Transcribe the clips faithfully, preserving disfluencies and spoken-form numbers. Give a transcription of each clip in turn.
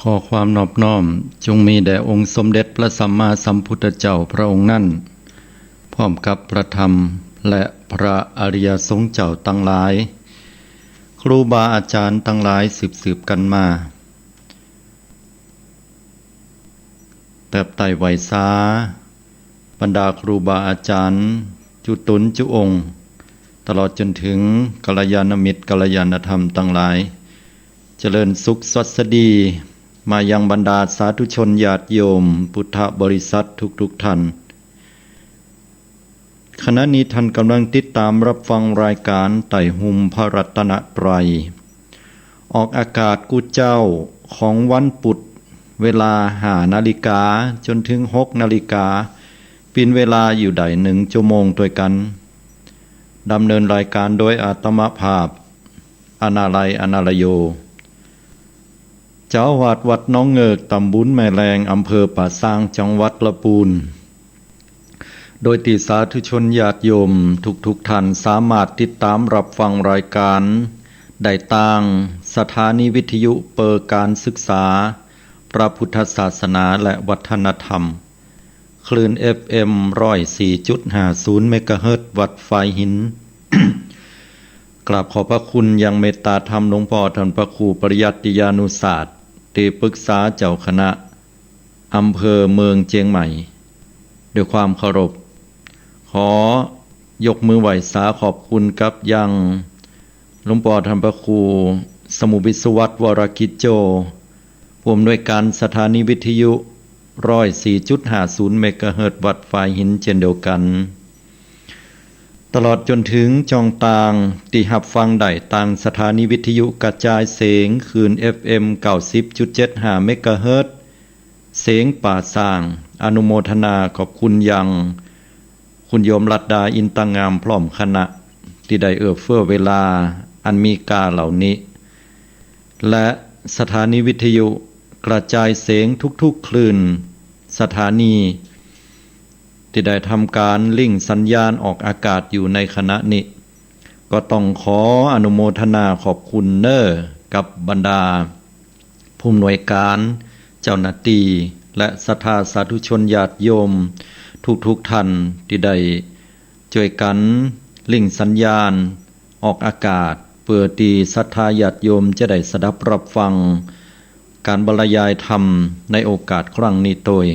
ขอความนอบน้อมจงมีแด่องค์สมเด็จพระสัมมาสัมพุทธเจ้าพระองค์นั้น พร้อมกับพระธรรมและพระอริยสงฆ์เจ้าตังหลาย ครูบาอาจารย์ตังหลายสืบๆ กั๋นมา แต๊บใต้ไหว้สา บรรดาครูบาอาจารย์ จุ๊ต๋นจุ๊องค์ ตลอดจ๋นเถิงกัลยาณมิตรกัลยาณธรรมตังหลาย เจริญสุขสวัสดี มายังบรรดาสาธุชนญาติโยมพุทธบริษัททุกๆ ท่าน ขณะนี้ท่านกำลังติดต๋ามรับฟังรายก๋านไต่ฮ่มพระรัตนตรัย ออกอากาศกู้เจ๊าของวันปุธ เวลาห้านาฬิกาจ๋นเถิงหกนาฬิกา เป๋นเวลาอยู่ได้หนึ่งชั่วโมงตวยกั๋น ดำเนินรายก๋านโดยอาตมาภาพ อนาลัย อนาลโย เจ้าอาวาสวัดหนองเงิก ต๋ำบลแม่แลง อำเภอป่าซาง จังหวัดละปูน โดยตี้สาธุชนญาติโยมทุกๆ ท่านสามารถติดต๋ามรับฟังรายก๋านได้ตางสถานีวิทยุเปิดก๋านศึกษาพระพุทธศาสนาและวัฒนธรรม คลื่น เอฟเอ็ม ร้อยสี่จุดห้าศูนย์ เมกะเฮิรตซ์ วัดฝายหิน กราบขอบพระคุณยังเมตตาธรรมหลวงป้อท่านพระครูปริยัติยานุศาสตร์ ตี้ปรึกษาเจ้าคณะอำเภอเมืองเจียงใหม่ ด้วยความเคารพ ขอยกมือไหว้สาขอบคุณกับยังหลวงป้อท่านพระครูสมุห์วิศวัตร วรกิจโจ ผู้อำนวยก๋านสถานีวิทยุ ร้อยสี่จุดห้าศูนย์ เมกะเฮิรตซ์ วัดฝายหินเจ้นเดียวกั๋น ตลอดจ๋นเถิงจ้องตางตี้ฮับฟังได้ตางสถานีวิทยุกระจายเสียงคลื่น เอฟเอ็ม เก้าสิบจุดเจ็ดห้า เมกะเฮิรตซ์ เสียงป่าซาง อนุโมทนาขอบคุณยังคุณโยมรัตดา อินตางาม พร้อมคณะ ตี้ได้เอื้อเฟื้อเวลาอันมีค่าเหล่านี้ และสถานีวิทยุกระจายเสียงทุกๆ คลื่นสถานี ตี้ได้ทำก๋านลิงก์สัญญาณออกอากาศอยู่ในขณะนี้ ก็ต้องขออนุโมทนาขอบคุณเน่อ กับบรรดาผู้อำนวยก๋าน เจ้าหน้าตี้ และศรัทธาสาธุชนญาติโยมทุกๆ ท่าน ตี้ได้จ้วยกั๋นลิงก์สัญญาณออกอากาศ เปื้อตี้ศรัทธาญาติโยมจะได้สดับรับฟังก๋านบรรยายธรรมในโอกาสครั้งนี้ตวย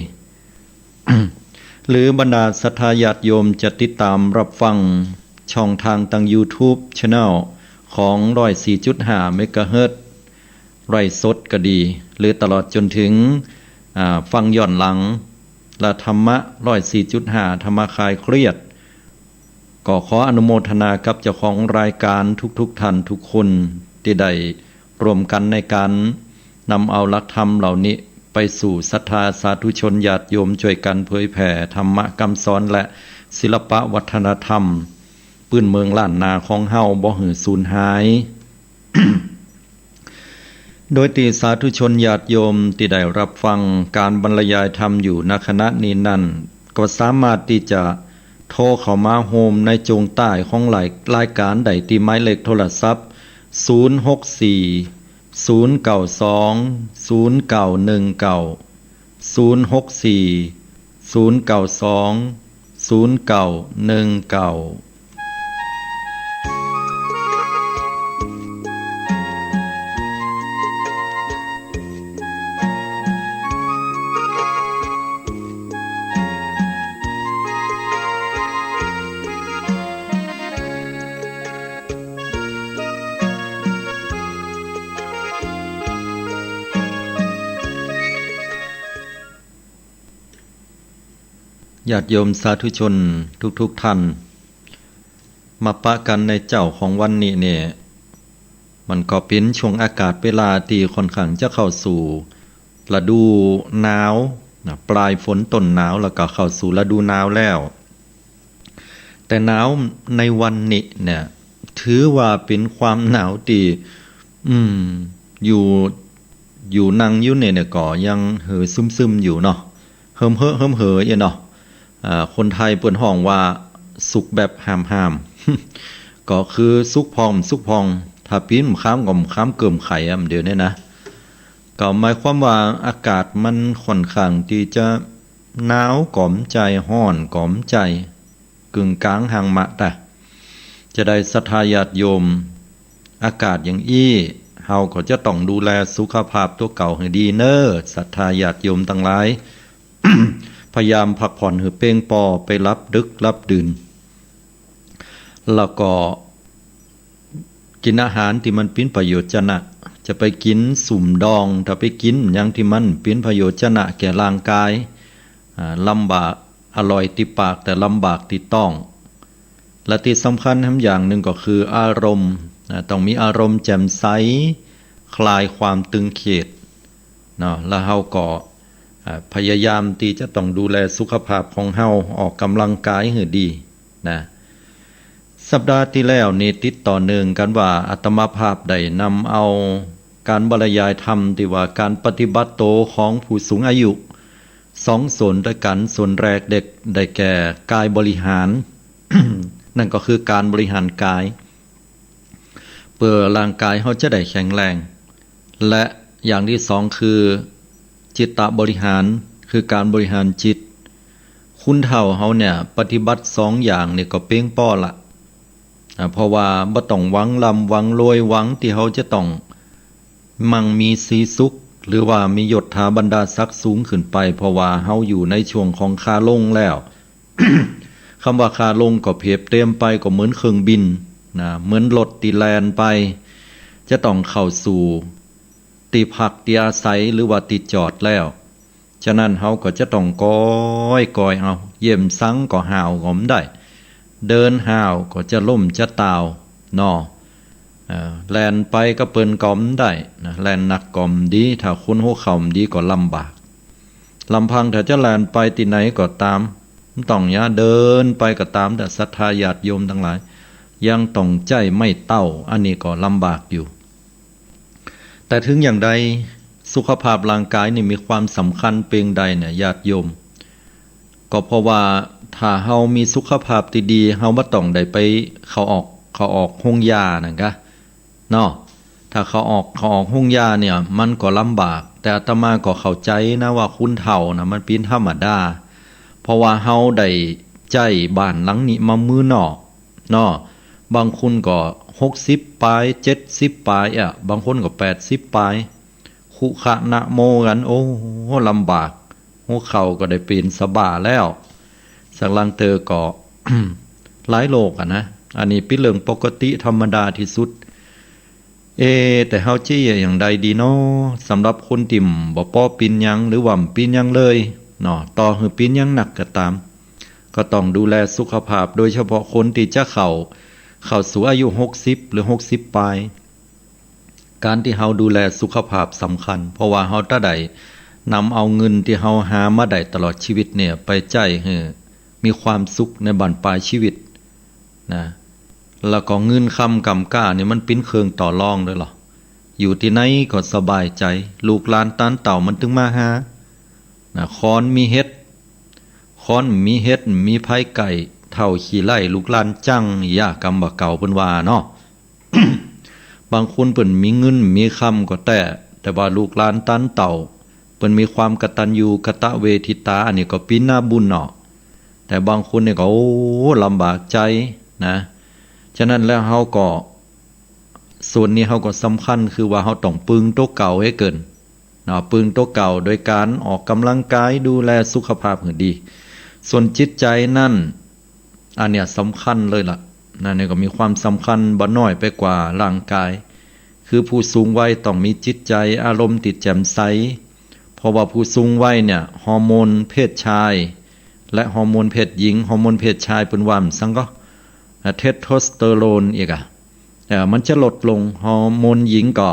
หรือบรรดาศรัทธาญาติโยมจะติดต๋ามรับฟังช่องตางตางยูทูบแชนแนลของ ร้อยสี่จุดห้า เมกะเฮิรตซ์ ไลฟ์สดก็ดี หรือตลอดจ๋นเถิง อ่า ฟังย้อนหลัง และธรรมะ ร้อยสี่จุดห้า ธรรมะคลายเครียด ก็ขออนุโมทนากับเจ้าของรายก๋านทุกๆ ท่านทุกคน ตี้ได้ร่วมกั๋นในก๋านนำเอาหลักธรรมเหล่านี้ไปสู่ศรัทธาสาธุชนญาติโยม จ้วยกั๋นเผยแผ่ธรรมะกำสอนและศิลปะวัฒนธรรมปื้นเมืองล้านนาของเฮาบ่หื้อสูญหาย โดยตี้สาธุชนญาติโยมตี้ได้รับฟังก๋านบรรยายธรรมอยู่ ณ ขณะนี้นั้น ก็สามารถตี้จะโทรเข้ามาฮ่วมในจ้วงต้ายของราย รายก๋านได้ตี้หมายเลขโทรศัพท์ ศูนย์หกสี่ ศูนย์เก้าสอง ศูนย์เก้าหนึ่งเก้า ศูนย์หกสี่ ศูนย์เก้าสอง ศูนย์เก้าหนึ่งเก้า ญาติโยมสาธุชนทุกๆ ท่าน มาปะกั๋นในเจ๊าของวันนี้เนี่ย มันก็เป๋นช่วงอากาศเวลาตี้ค่อนข้างจะเข้าสู่ฤดูหนาวนะ ปลายฝนต้นหนาว แล้วก็เข้าสู่ฤดูหนาวแล้ว แต่หนาวในวันนี้เนี่ย ถือว่าเป๋นความหนาวตี้ อืม อยู่ อยู่นั่งอยู่เนี่ย เนี่ยก็ยังหื้อซึมๆ อยู่เนาะ เหิมเห้อเหิมเห้ออยู่เนาะ อ่า คนไทยเปิ้นฮ้องว่าสุกแบบห้ามๆ ก็คือสุกพ่อง สุกพ่อง ถ้าปี้นบ่ข้ามก็บ่ข้ามเกิ่มไขอะ เดี๋ยวนี้นะ ก็หมายความว่าอากาศมันค่อนข้างตี้จะหนาวก็บ่ใจ้ ฮ้อนก็บ่ใจ้ กึ่งกลางหางหมะตะ จะใดศรัทธาญาติโยม อากาศอย่างอี้ เฮาก็จะต้องดูแลสุขภาพตั๋วเก่าหื้อดีเน่อ ศรัทธาญาติโยมตังหลาย พยายามพักผ่อนหื้อเปียงปอ ไปหลับดึกหลับดื่น แล้วก็ กิ๋นอาหารตี้มันเป๋นประโยชน์จะนะ จะไปกิ๋นสุมดอง ถ้าไปกิ๋นหยังตี้มันเป๋นประโยชน์จะนะแก่ร่างกาย อ่า ลำบาก อร่อยติดปากแต่ลำบากติดต๊อง และตี้สำคัญแหมอย่างนึ่งก็คืออารมณ์ อ่า ต้องมีอารมณ์แจ่มใส คลายความตึงเครียด เนาะ แล้วเฮาก็ อ่า พยายามตี้จะต้องดูแลสุขภาพของเฮา ออกกำลังกายหื้อดีนะ สัปดาห์ตี้แล้วนี่ติดต่อเนื่องกั๋นว่าอาตมาภาพได้นำเอาก๋านบรรยายธรรมตี้ว่าก๋านปฏิบัติตั๋วของผู้สูงอายุ สองส่วนด้วยกั๋น ส่วนแรกเด็ก ได้แก่กายบริหาร นั่นก็คือก๋านบริหารกาย เปื้อร่างกายเฮาจะได้แข็งแรง และอย่างตี้สองคือจิตตบริหาร คือก๋านบริหารจิต คนเฒ่าเฮาเนี่ยปฏิบัติสองอย่างนี่ก็เปียงปอละ อ่า เพราะว่าบ่ต้องหวังร่ำหวังรวย หวังตี้เฮาจะต้องมั่งมีสีสุข หรือว่ามียศถาบรรดาศักดิ์สูงขึ้นไป เพราะว่าเฮาอยู่ในช่วงของขาลงแล้ว กำว่าขาลงก็เปรียบเตียมไปก็เหมือนเครื่องบินนะ เหมือนรถตี้แล่นไป จะต้องเข้าสู่ตี้พักตี้อาศัยหรือว่าตี้จอดแล้ว ฉะนั้นเฮาก็จะต้องก้อยก้อยเอา เยี่ยมสังก็ห้าวก็บ่ได้ เดินห้าวก็จะล้มจะตาวเนาะ เอ่อ แล่นไปกับเปิ้นก็บ่ได้นะ แล่นหนักก็บ่ดี ถ้าคนหัวเข่าบ่ดีก็ลำบาก ลำพังถ้าจะแล่นไปตี้ไหนก็ต๋าม บ่ต้องหย้า เดินไปก็ต๋าม แต่ศรัทธาญาติโยมตังหลาย ยังต้องใจ๊ไม้เต๊า อันนี้ก็ลำบากอยู่ แต่ถึงอย่างใด สุขภาพร่างกายนี่มีความสำคัญเปียงใดเนี่ย ญาติโยม ก็เพราะว่าถ้าเฮามีสุขภาพตี้ดี เฮาบ่ต้องได้ไปเข้าออก เข้าออกโฮงยานั่นกะ เนาะ ถ้าเข้าออก เข้าออกโฮงยาเนี่ย มันก็ลำบาก แต่อาตมาก็เข้าใจ๋นะว่าคนเฒ่านะ มันเป๋นธรรมดา เพราะว่าเฮาได้ใจ๊บ้านหลังนี้มามื้อนอกเนาะ บางคนก็หกสิบป๋าย เจ็ดสิบป๋ายอะ บางคนก็แปดสิบป๋าย คุขะนะโมกั๋น โอ้ ลำบาก หัวเข่าก็ได้เป๋นสะบ้าแล้ว สักลางเตื้อก็ หลายโรคอะนะ อันนี้เป๋นเรื่องปกติธรรมดาตี้สุด เอ แต่เฮาจะเยียะอย่างใดดีเนาะ สำหรับคนตี้บ่ปอเป๋นหยัง หรือว่าบ่เป๋นหยังเลยเนาะ ต่อหื้อเป๋นหยังหนักก็ต๋าม ก็ต้องดูแลสุขภาพ โดยเฉพาะคนตี้จะเข้า เข้าสู่อายุหกสิบ หรือหกสิบป๋าย ก๋านตี้เฮาดูแลสุขภาพสำคัญ เพราะว่าเฮาจะได้นำเอาเงินตี้เฮาหามาได้ตลอดชีวิตเนี่ย ไปใจ๊หื้อมีความสุขในบั้นปลายชีวิตนะ แล้วก็เงินคำก๋ำก้านี่มันเป๋นเครื่องต่อรองด้วยเหรอ อยู่ตี้ไหนก็สบายใจ๋ ลูกหลานตานเต้ามันตึงมาหานะ คอนมีเห็ด คอนมีเห็ด มีไผใก้ เฒ่าขี้ไล่ ลูกหลานจั้ง อย่ากำบ่าเก่า เปิ้นว่าเนาะ บางคนเปิ้นมีเงินมีคำก็แต๊ แต่ว่าลูกหลานตานเต้า เปิ้นมีความกตัญญูกตเวทิตา อันนี้ก็เป๋นหน้าบุญเนาะ แต่บางคนนี่ก็ โอ้ ลำบากใจ๋นะ ฉะนั้นแล้วเฮาก็ ส่วนนี้เฮาก็สำคัญ คือว่าเฮาต้องปึงตั๋วเก่าหื้อเกินเนาะ ปึงตั๋วเก่าโดยก๋านออกกำลังกาย ดูแลสุขภาพหื้อดี ส่วนจิตใจ๋นั้น อันเนี้ยสำคัญเลยล่ะนะ นี่ก็มีความสำคัญบ่น้อยไปกว่าร่างกาย คือผู้สูงวัยต้องมีจิตใจ๋อารมณ์ตี้แจ่มใส เพราะว่าผู้สูงวัยเนี่ย ฮอร์โมนเพศชาย และฮอร์โมนเพศหญิง ฮอร์โมนเพศชายเปิ้นว่าหยังสังก็ อ่ะ เทสโทสเตอโรนอีกอะ เอ่อ มันจะลดลง ฮอร์โมนหญิงก็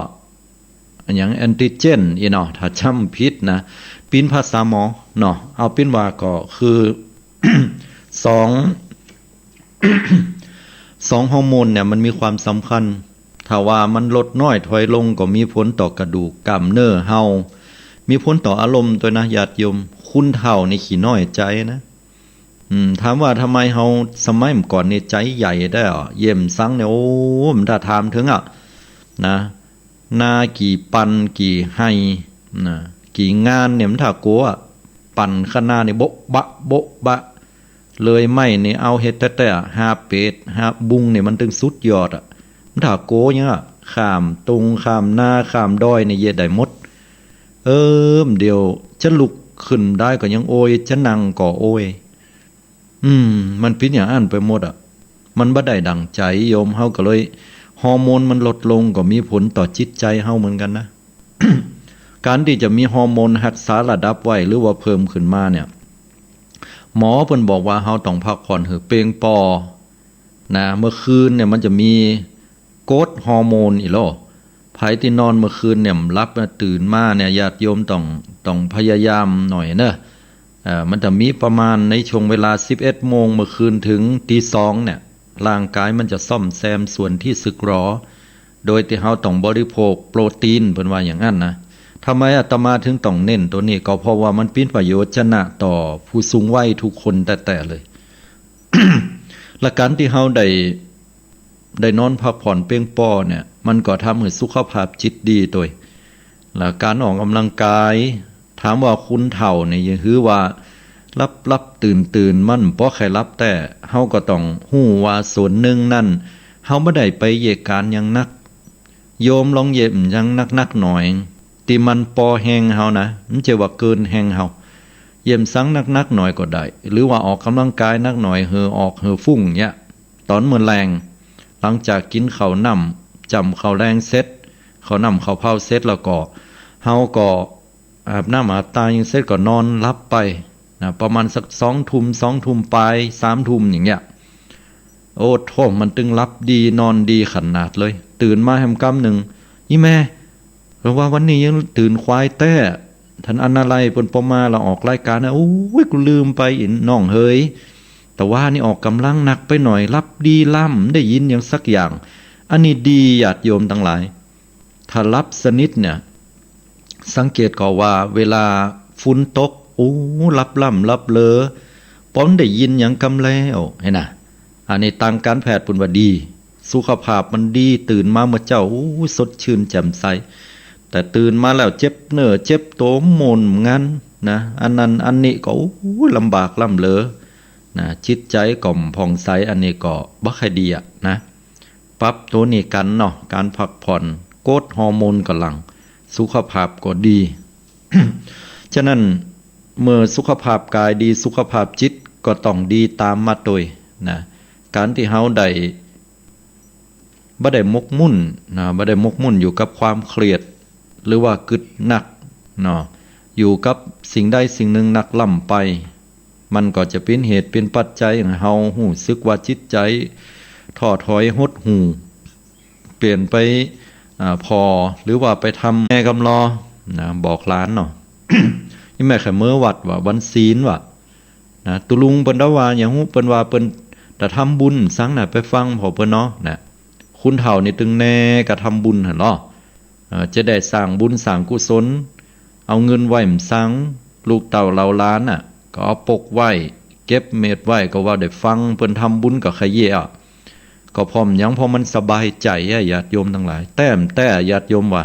อะหยัง แอนดโดรเจน อีเนาะ ถ้าจ๋ำบ่ผิดนะ เป๋นภาษาหมอเนาะ เอาเป๋นว่าก็คือ สอง สองฮอร์โมนเนี่ยมันมีความสำคัญ ถ้าว่ามันลดน้อยถอยลงก็มีผลต่อกระดูกกล้ามเนื้อเฮา มีผลต่ออารมณ์ตวยนะญาติโยม คนเฒ่านี่ขี้น้อยใจ๋นะ อืม ถามว่าทำไมเฮาสมัยก่อนนี่ใจ๋ใหญ่แต๊อะ เยี่ยมสังเนี่ย โอ้ มันถ้าถามเถิงอะ นะ นากี่ปันกี่ไฮ่ นะ กี่งานเนี่ยมันถ้ากั๋ว ปั่นข้างหน้านี่โบ๊ะบะโบ๊ะบะ เลยไม้นี่เอาเฮ็ดแต๊ๆ อะ หาบเปด หาบบุงนี่มันตึงสุดยอดอะ มันถ้ากั๋วหยังอะ ข้ามตุงข้ามนาข้ามดอยนี่เยียะได้หมด เออ เดี๋ยวจะลุกขึ้นได้ก็ยังโอย จะนั่งก็โอย อืม มันเป๋นอย่างอั้นไปหมดอะ มันบ่ได้ดั่งใจ๋โยม เฮาก็เลย ฮอร์โมนมันลดลงก็มีผลต่อจิตใจ๋เฮาเหมือนกั๋นนะ ก๋านตี้จะมีฮอร์โมนฮักษาระดับไว้หรือว่าเพิ่มขึ้นมาเนี่ย หมอเปิ้นบอกว่าเฮาต้องพักผ่อนหื้อเปียงปอนะ เมื่อคืนเนี่ยมันจะมีโกรทฮอร์โมนอี้ลอ ใผตี้นอนเมื่อคืนเนี่ยบ่หลับนะ ตื่นมาเนี่ยญาติโยมต้อง ต้องพยายามหน่อยเนาะ เอ่อ มันจะมีประมาณในช่วงเวลาสิบเอ็ดโมงเมื่อคืนเถิงตีสองเนี่ย ร่างกายมันจะซ่อมแซมส่วนตี้สึกหรอ โดยตี้เฮาต้องบริโภคโปรตีน เปิ้นว่าอย่างอั้นนะ ทำไมอาตมาเถิงต้องเน้นตั๋วนี้ ก็เพราะว่ามันเป๋นประโยชน์จะนะต่อผู้สูงวัยทุกคนแต๊ๆ เลย และก๋านตี้เฮาได้ ได้นอนพักผ่อนเปียงปอเนี่ย มันก็ทำหื้อสุขภาพจิตดีตวย และก๋านออกก๋ำลังกาย ถามว่าคนเฒ่านี่หื้อว่าหลับๆ ตื่นๆ มันบ่ใค่หลับแต๊ เฮาก็ต้องฮู้ว่าส่วนนึ่งนั้น เฮาบ่ได้ไปเยียะก๋านหยังหนัก โยมลองเยียะหยังหนักๆ หน่อย ตี้มันปอแฮงเฮานะ มันบ่ใจ้ว่าเกินแฮงเฮา เยียะสังหนักๆ หน่อยก็ได้ หรือว่าออกก๋ำลังกายหนักหน่อย หื้อออกหื้อฟุ้งเนี่ย ต๋อนมื้อแลง หลังจากกิ๋นข้าวน้ำ จ๋ำข้าวแลงเสร็จ ข้าวน้ำข้าวเผาเสร็จแล้วก็ เฮาก็อาบน้ำอาบตาหยังเสร็จก็นอนหลับไปนะ ประมาณสักสองทุ่ม สองทุ่มปาย สามทุ่มอย่างเงี้ย โอ้โธ่ มันตึงหลับดีนอนดีขนาดเลย ตื่นมาแหมกำนึ่ง อี่แม่ เปิ้นว่าวันนี้ยังตื่นควายแต๊ ต้านอันนาลัยเปิ้นปอมาแล้วออกรายก๋านนะ โอ๊ย กูลืมไป อี้น้องเหย ตะวานี้ออกก๋ำลังหนักไปหน่อย หลับดีล้ำ บ่ได้ยินหยังสักอย่าง อันนี้ดีญาติโยมตังหลาย ถ้าหลับสนิทเนี่ย สังเกตก่อว่าเวลาฝนตก โอ้ หลับล้ำหลับเหลอ บ่ได้ยินหยังกำแล้ว หันนะ อันนี้ตางก๋านแพทย์เปิ้นว่าดี สุขภาพมันดี ตื่นมาเมื่อเจ๊า โอ้ สดชื่นแจ่มใส แต่ตื่นมาแล้วเจ็บเนื้อเจ็บตั๋วหม่นงันนะ อันนั้นอันนี้ก็ โอ้ ลำบากล้ำเหลอนะ จิตใจ๋ก็บ่ผ่องใส อันนี้ก็บ่ใค่ดีอะนะ ปรับตั๋วนี้กั๋นเนาะ ก๋านพักผ่อน โกรทฮอร์โมนก็หลั่ง สุขภาพก็ดี ฉะนั้นเมื่อสุขภาพกายดี สุขภาพจิตก็ต้องดีต๋ามมาตวยนะ ก๋านตี้เฮาได้ บ่ได้หมกมุ่นนะ บ่ได้หมกมุ่นอยู่กับความเครียด หรือว่ากึ๊ดหนักเนาะ อยู่กับสิ่งใดสิ่งนึ่งหนักล้ำไป มันก็จะเป๋นเหตุเป๋นปัจจัยหื้อเฮาฮู้สึกว่าจิตใจ๋ท้อถอยหดหู่ เป๋นไป อ่า ผ่อ หรือว่าไปทำแม่กำลอนะ บอกหลานเนาะ อี่แม่ใค่เมือวัดว่าวันศีลว่านะ ตุ๊ลุงเปิ้นตะวาหยังฮู้ เปิ้นว่าเปิ้นตะทำบุญสังนะ ไปฟังผ่อเปิ้นเนาะนะ คนเฒ่านี่ตึงแน่กะทำบุญหั้นลอ เอ่อ จะได้สร้างบุญสร้างกุศล เอาเงินไว้บ่สัง ลูกเต้าเหล่าหลานน่ะ ก็เอาปกไว้ เก็บเม็ดไว้ ก็ว่าได้ฟังเปิ้นทำบุญก็ใค่เยียะอะ ก็เพราะหยัง เพราะมันสบายใจ๋อะ ญาติโยมตังหลาย แต๊ แต๊ญาติโยมว่า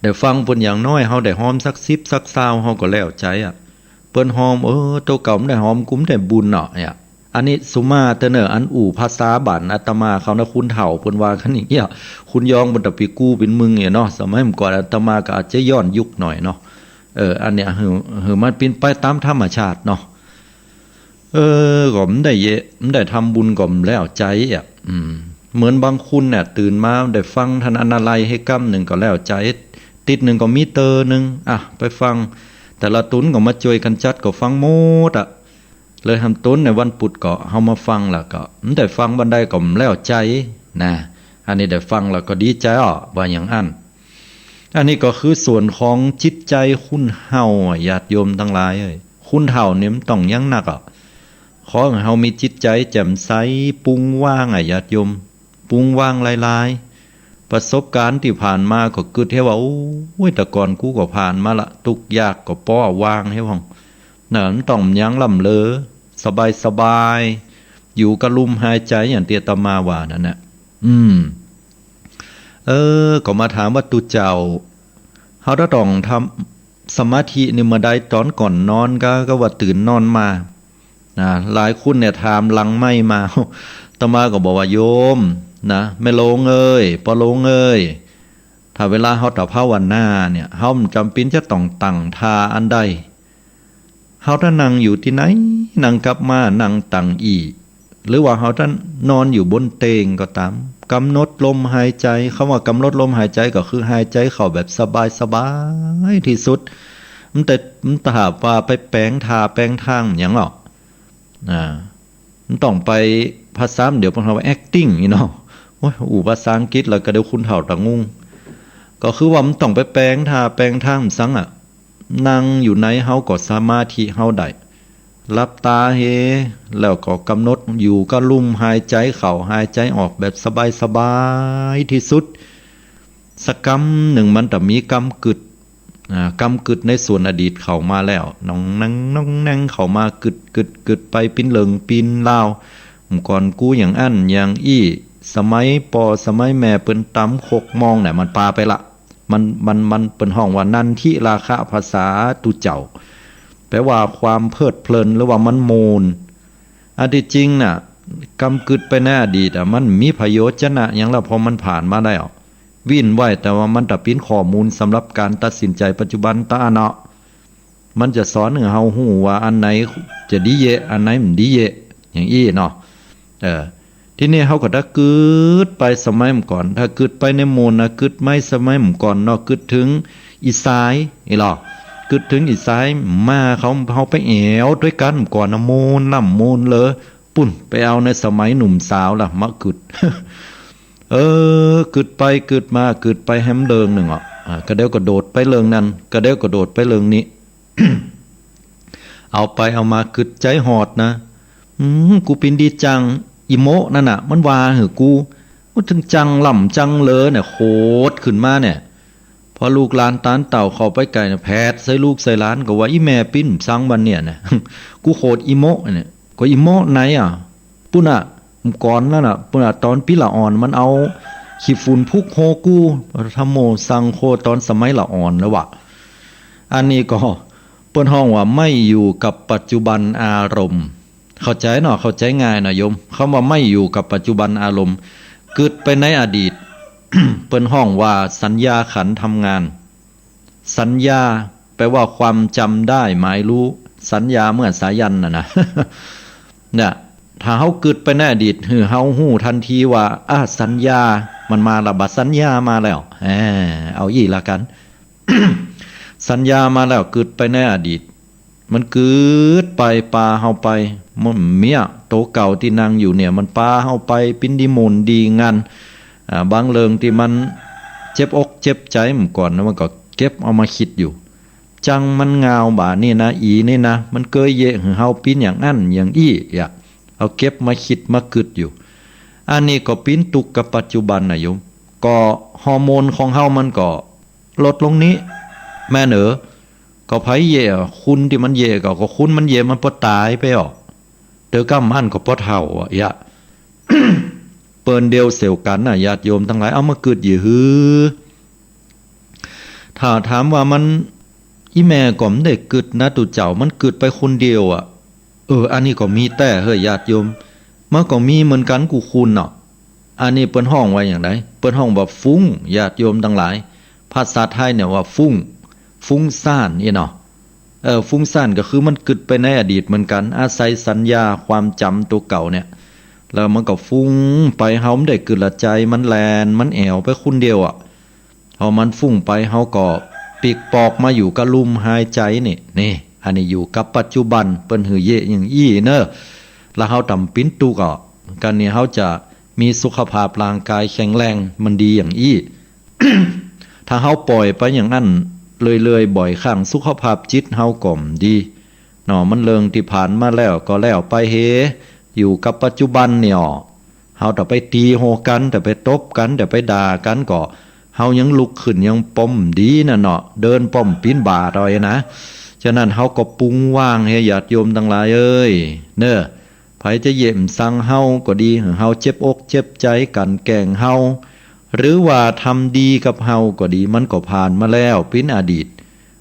ได้ฟังเปิ้นอย่างน้อย เฮาได้หอมสักสิบสักซาว เฮาก็แล้วใจ๋อะ เปิ้นหอม เออ ตั๋วเก่าบ่ได้หอม กูบ่ได้บุญเนาะ เนี่ย อันนี้สุมาเต๊อะเน่อ อันอู้ภาษาบ้านอาตมาเขานะ คนเฒ่าเปิ้นว่ากั๋นอย่างเงี้ย คนยองเปิ้นตะไปกู้เป๋นมึงเนี่ยเนาะ สมัยก่อนอาตมาก็อาจจะย้อนยุคหน่อยเนาะ เออ อันเนี้ยหื้อ หื้อมันเป๋นไปต๋ามธรรมชาติเนาะ เออ ก็บ่ได้เยียะ บ่ได้ทำบุญก็บ่แล้วใจ๋อะ อืม เหมือนบางคนเนี่ย ตื่นมาได้ฟังต้านอันนาลัยหื้อกำนึ่งก็แล้วใจ๋ ติ๊ดนึ่งก็มีเตอนึ่ง อ่ะ ไปฟัง แต่ละตุ๊นก็มาจ้วยกั๋นจัดก็ฟังหมดอะ เลยหำตุ๊นในวันปุธก็เฮามาฟังแล้วก็บ่ได้ฟังบ่าใดก็บ่แล้วใจ๋นะ อันนี้ได้ฟังแล้วก็ดีใจ๋อ้อ ว่าอย่างอั้น อันนี้ก็คือส่วนของจิตใจ๋คนเฒ่าอะ ญาติโยมตังหลายเอ้ย คนเฒ่านี่มันต้องหยังหนักอะ ขอหื้อเฮามีจิตใจ๋แจ่มใส ปุ้งว่างอะ ญาติโยม ปุ้งว่างหลายๆ ประสบก๋ารณ์ตี้ผ่านมาก็กึ๊ดเหียว่า โอ๊ย แต่ก่อนกูก็ผ่านมาละ ตุ๊กยากก็ปอว่างเหียพ่อง น่ะ มันต้องบ่หยังล้ำเหลอ สบายๆ อยู่กับลมหายใจ๋อย่างตี้อาตมาว่านั่นน่ะ อืม เออ ก็มาถามว่าตุ๊เจ้า เฮาจะต้องทำสมาธินี่เมื่อใด ต๋อนก่อนนอนก็ ก็ว่าตื่นนอนมา นะ หลายคนเนี่ยถามหลังไมค์มา อาตมาก็บอกว่า โยมนะ แม่โลงเอ๋ย ป้อโลงเอ๋ย ถ้าเวลาเฮาจะภาวนาเนี่ย เฮาบ่จำเป๋นจะต้องตั้งท่าอันใด เฮาจะนั่งอยู่ตี้ไหน นั่งกับม้า นั่งตังอี้ หรือว่าเฮาจะนอนอยู่บนเตียงก็ต๋าม ก๋ำหนดลมหายใจ๋ กำว่ากำหนดลมหายใจ๋ก็คือหายใจ๋เข้าแบบสบายๆ ตี้สุด มันแต่ มันถ้าหากว่าไปแป๋งท่าแป๋งตางหยังหรอก อ่า มันต้องไป ภาษาเดี๋ยวเปิ้นฮ้องว่า acting นี่เนาะ โอ๊ย อู้ภาษาอังกฤษแล้วก็เดี๋ยวคนเฒ่าตะงง ก็คือว่ามันต้องไปแป๋งท่าแป๋งตางสังอะ นั่งอยู่ไหนเฮาก็สมาธิเฮาได้ หลับต๋าเฮ แล้วก็ก๋ำหนดอยู่กับลมหายใจ๋เข้าหายใจ๋ออกแบบสบายๆ ตี้สุด สักกำนึ่งมันจะมีกำกึ๊ด อ่า กำกึ๊ดในส่วนอดีตเข้ามาแล้ว น้องแนงน้องแนงเข้ามา กึ๊ดกึ๊ดกึ๊ดไป เป๋นเรื่องเป๋นราว เมื่อก่อนกูอย่างอั้นอย่างอี้ สมัยป้อสมัยแม่เปิ้นต๋ำคกมองเนี่ย มันปาไปละ มัน มัน มันเปิ้นฮ้องว่านันทิราคะ ภาษาตุ๊เจ้า แปลว่าความเพลิดเพลิน หรือว่ามันม่วน อันตี้จริงน่ะ กำกึ๊ดไปในอดีตอะ มันมีประโยชน์จะนะหยังแล้ว เพราะมันผ่านมาแล้ว วิ้นไว้ แต่ว่ามันจะเป๋นข้อมูลสำหรับก๋านตัดสินใจ๋ปัจจุบันตะเนาะ มันจะสอนหื้อเฮาฮู้ว่าอันไหนจะดีเยะ อันไหนบ่ดีเยะ อย่างอี้เนาะ เออ ทีนี้เฮาก็จะกึ๊ดไปสมัยเมื่อก่อน ถ้ากึ๊ดไปในหมู่นะ กึ๊ดไมสมัยเมื่อก่อนเนาะ กึ๊ดเถิงอี่สาย อี้ลอ กึ๊ดเถิงอี่สาย มาเขา เฮาไปแอ่วตวยกั๋นเมื่อก่อนนะ ม่วนล่ำม่วนเหลือ ปุ้น ไปเอาในสมัยหนุ่มสาวละมากึ๊ด เออ กึ๊ดไปกึ๊ดมา กึ๊ดไปแหมเรื่องนึ่งอะ อ่า ก็เดี๋ยวก็โดดไปเรื่องนั้น ก็เดี๋ยวก็โดดไปเรื่องนี้ เอาไปเอามากึ๊ดใจ๋ฮอดนะ อืม กูเป๋นดีจัง อี่โมะนั่นน่ะ มันว่าหื้อกู ว่าเถิงจังล่ำจังเหลือเนี่ย โขดขึ้นมาเนี่ย พอลูกหลานตานเต้าเข้าไปใก้เนี่ย แผดใส่ลูกใส่หลานก็ว่า อี่แม่ปิ้นสังวันเนี่ยนะ กูโขดอี่โมะเนี่ย ก็อี่โมะไหนอะ ปุ้นอะ เมื่อก่อนนั่นน่ะ ปุ้นอะ ต๋อนปี้ละอ่อน มันเอาขี้ฝุ่นพุกโฮกู ธัมโม สังโฆ ต๋อนสมัยละอ่อนแล้ววะ อันนี้ก็เปิ้นฮ้องว่าไม่อยู่กับปัจจุบันอารมณ์ เข้าใจ๋เนาะ เข้าใจ๋ง่ายเนาะโยม กำว่าไม่อยู่กับปัจจุบันอารมณ์ กึ๊ดไปในอดีต เปิ้นฮ้องว่าสัญญาขันธ์ทำงาน สัญญาแปลว่าความจ๋ำได้หมายรู้ สัญญาเมื่อสายันน่ะนะ เนี่ย ถ้าเฮากึ๊ดไปในอดีต หื้อเฮาฮู้ตันทีว่า อ่า สัญญามันมาละ บ่าสัญญามาแล้ว แหม เอาอี้ละกั๋น สัญญามาแล้ว กึ๊ดไปในอดีต มันกึ๊ดไป ปาเฮาไป มันเมี้ย ตั๋วเก่าตี้นั่งอยู่เนี่ย มันปาเฮาไป เป๋นดีม่วนดีงาน อ่า บางเรื่องตี้มันเจ็บอกเจ็บใจ๋เมื่อก่อนนะ มันก็เก็บเอามาคิดอยู่ จังมันงาวบ่านี่นะ อี่นี่นะ มันเกยเยะหื้อเฮาเป๋นอย่างอั้นอย่างอี้อะ เอาเก็บมาคิดมากึ๊ดอยู่ อันนี้ก็เป๋นตุ๊กข์กับปัจจุบันน่ะโยม ก็ฮอร์โมนของเฮามันก็ลดลงนี้ แม่นเอ๋อ ก็ใผเยะอะ คนตี้มันเยะก็ ก็คนมันเยะมันปอต๋ายไปอ้อ เตื้อก้ำอั้นก็ปอเฒ่าอะ เยียะ เปิ้นเดียวเสียวกั๋นน่ะ ญาติโยมตังหลาย เอามากึ๊ดหยี่หื้อ ถ้าถามว่ามัน อี่แม่ก็บ่ได้กึ๊ดนะ ตุ๊เจ้า มันกึ๊ดไปคนเดียวอะ เออ อันนี้ก็มีแต๊เฮ้ย ญาติโยม มันก็มีเหมือนกั๋นกู้คนเนาะ อันนี้เปิ้นฮ้องว่าอย่างใด เปิ้นฮ้องว่าฟุ้ง ญาติโยมตังหลาย ภาษาไทยเนี่ยว่าฟุ้ง ฟุ้งซ่านอี้เนาะ เออ ฟุ้งซ่านก็คือมันกึ๊ดไปในอดีตเหมือนกั๋น อาศัยสัญญาความจ๋ำตั๋วเก่าเนี่ย แล้วมันก็ฟุ้งไป เฮาบ่ได้กึ๊ดละ ใจ๋มันแล่น มันแอ่วไปคนเดียวอะ พอมันฟุ้งไป เฮาก็ปิ๊กปอกมาอยู่กับลมหายใจ๋นี่ นี่ อันนี้อยู่กับปัจจุบัน เปิ้นหื้อเยะอย่างอี้เน่อ แล้วเฮาจะบ่เป๋นตุ๊กข์อะ กั๋นนี่เฮาจะมีสุขภาพร่างกายแข็งแรง มันดีอย่างอี้ ถ้าเฮาป่อยไปอย่างอั้นเรื่อยๆ บ่อยครั้ง สุขภาพจิตเฮาก็บ่ดีเนาะ มันเรื่องตี้ผ่านมาแล้วก็แล้วไปเฮ อยู่กับปัจจุบันนี่อ้อ เฮาจะไปตีโฮกั๋น จะไปตบกั๋น จะไปด่ากั๋นก็ เฮายังลุกขึ้นยังปอบ่ดีน่ะเนาะ เดินปอบ่เป๋นบาทเอาเองนะ ฉะนั้นเฮาก็ปล่อยวางเฮ ญาติโยมตังหลายเอ๋ย เน่อ ใผจะเยียะสังเฮาก็ดี หื้อเฮาเจ็บอกเจ็บใจ๋กั๋นแกล้งเฮา หรือว่าทำดีกับเฮาก็ดี มันก็ผ่านมาแล้ว เป๋นอดีต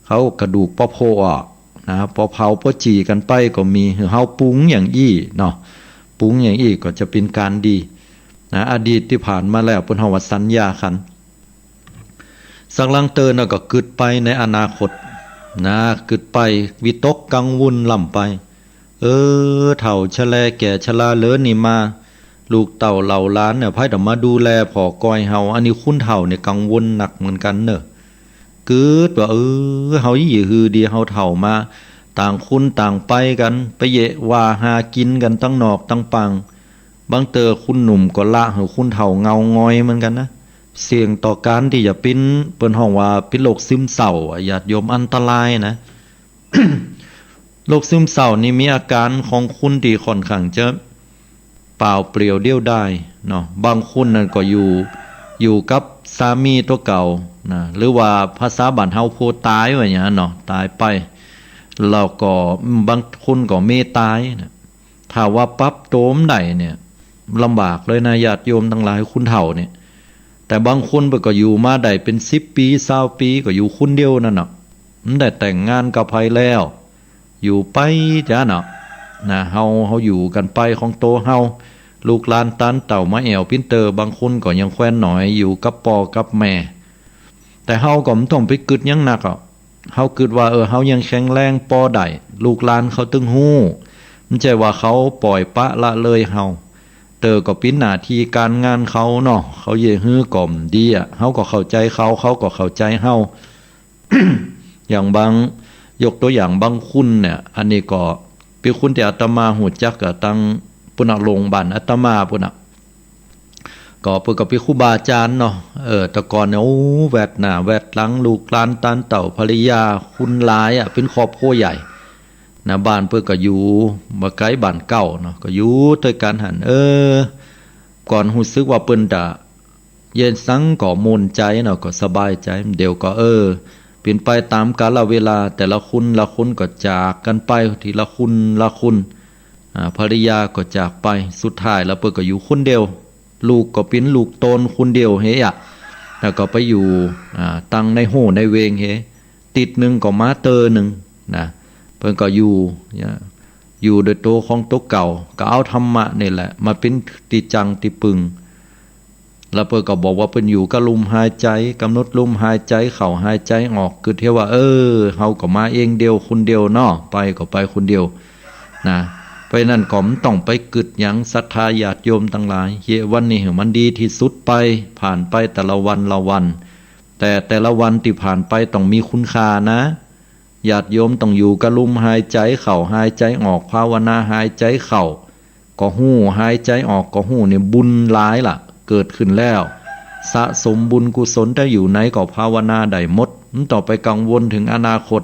เขากระดูกปอโผล่ออกนะ ปอเผาปอจี่กั๋นไปก็มี หื้อเฮาปรุงอย่างอี้เนาะ ปรุงอย่างอี้ก็จะเป๋นก๋านดีนะ อดีตตี้ผ่านมาแล้ว เปิ้นฮ้องว่าสัญญาขันธ์ สักหลังเติ่นน่ะก็กึ๊ดไปในอนาคตนะ กึ๊ดไปวิตกกังวลล้ำไป เออ เฒ่าชะแลแก่ชราเหลือนี่มา ลูกเต้าเหล่าหลานเนี่ย ใผจะมาดูแลผ่อกอยเฮา อันนี้คนเฒ่าเนี่ยกังวลหนักเหมือนกั๋นเน่อ กึ๊ดว่า เออ เฮาอี้หื้อดี เฮาเฒ่ามา ต่างคนต่างไปกั๋น ไปเยาะว่าหากิ๋นกั๋นตังนอกตังปาง บางเตื้อคนหนุ่มก็ละหื้อคนเฒ่าเหงางอยเหมือนกั๋นนะ เสี่ยงต่อก๋านตี้จะเป๋น เปิ้นฮ้องว่าเป๋นโรคซึมเศร้าอะ ญาติโยม อันตรายนะ โรคซึมเศร้านี่มีอาก๋านของคนตี้ค่อนข้างจะเปล่าเปลี่ยวเดี่ยวดายเนาะ บางคนนั่นก็อยู่ อยู่กับสามีตั๋วเก่านะ หรือว่าภาษาบ้านเฮาโผต๋ายว่าอย่างนั้นเนาะ ต๋ายไป แล้วก็บางคนก็เมียต๋ายนะ ถ้าว่าปรับตั๋วบ่ได้เนี่ย ลำบากเลยนะ ญาติโยมตังหลาย คนเฒ่าเนี่ย แต่บางคนเปิ้นก็อยู่มาได้เป๋นสิบปี๋ ซาวปี๋ ก็อยู่คนเดียวนั่นน่ะ บ่ได้แต่งงานกับใผแล้ว อยู่ไปจาเนาะนะ เฮา เฮาอยู่กั๋นไปของตั๋วเฮา ลูกหลานตานเต้ามาแอ่วปิ้นเตอ บางคนก็ยังแควนหนอย อยู่กับป้อกับแม่ แต่เฮาก็บ่ต้องไปกึ๊ดหยังหนักอะ เฮากึ๊ดว่า เออ เฮายังแข็งแรงปอได้ ลูกหลานเขาตึงฮู้ บ่ใจ้ว่าเขาป่อยปละละเลยเฮา เตื้อก็เป๋นหน้าตี้ก๋านงานเขาเนาะ เขาเยียะหื้อก็บ่ดีอะ เฮาก็เข้าใจ๋เขา เขาก็เข้าใจ๋เฮา อย่างบาง ยกตั๋วอย่างบางคนเนี่ย อันนี้ก็เป๋นคนตี้อาตมาฮู้จักอะ ตังปุ้นน่ะ โฮงบ้านอาตมาปุ้นน่ะ ก็เปิ้นก็เป๋นครูบาอาจ๋ารย์เนาะ เออ แต่ก่อนเนี่ย โอ้ แวดหน้าแวดหลัง ลูกหลานตานเต้า ภรรยา คนหลายอะ เป๋นครอบครัวใหญ่นะ บ้านเปิ้นก็อยู่บ่ไก๋บ้านเก่าเนาะ ก็อยู่ตวยกั๋นหั้น เออ ก่อนฮู้สึกว่าเปิ้นจะ เยียะสังก็ม่วนใจ๋เนาะ ก็สบายใจ๋ เดี๋ยวก็ เออ เป๋นไปต๋ามกาลเวลา แต่ละคนละคนก็จากกั๋นไป ทีละคนละคน อ่า ภรรยาก็จากไป สุดท้ายแล้วเปิ้นก็อยู่คนเดียว ลูกก็เป๋นลูกโตนคนเดียวเฮอะ แล้วก็ไปอยู่ อ่า ตังในโฮ่ในเวงเฮ ติ๊ดนึ่งก็มาเตื้อนึ่งนะ เปิ้นก็อยู่ อยู่โดยตั๋วของตั๋วเก่า ก็เอาธรรมะนี่แหละมาเป๋นตี้จั่งตี้ปึง แล้วเปิ้นก็บอกว่าเปิ้นอยู่กับลมหายใจ๋ ก๋ำหนดลมหายใจ๋เข้าหายใจ๋ออก กึ๊ดเหียว่า เออ เฮาก็มาเองเดียวคนเดียวเนาะ ไปก็ไปคนเดียวนะ เพราะฉะนั้นก็บ่ต้องไปกึ๊ดหยัง ศรัทธาญาติโยมตังหลาย เยียะวันนี้หื้อมันดีตี้สุดไป ผ่านไปแต่ละวันละวัน แต่แต่ละวันตี้ผ่านไปต้องมีคุณค่านะ ญาติโยมต้องอยู่กับลมหายใจ๋เข้าหายใจ๋ออก ภาวนาหายใจ๋เข้าก็ฮู้ หายใจ๋ออกก็ฮู้ เนี่ยบุญหลายละเกิดขึ้นแล้ว สะสมบุญกุศล แต่อยู่ไหนก็ภาวนาได้หมด บ่ต้องไปกังวลเถิงอนาคต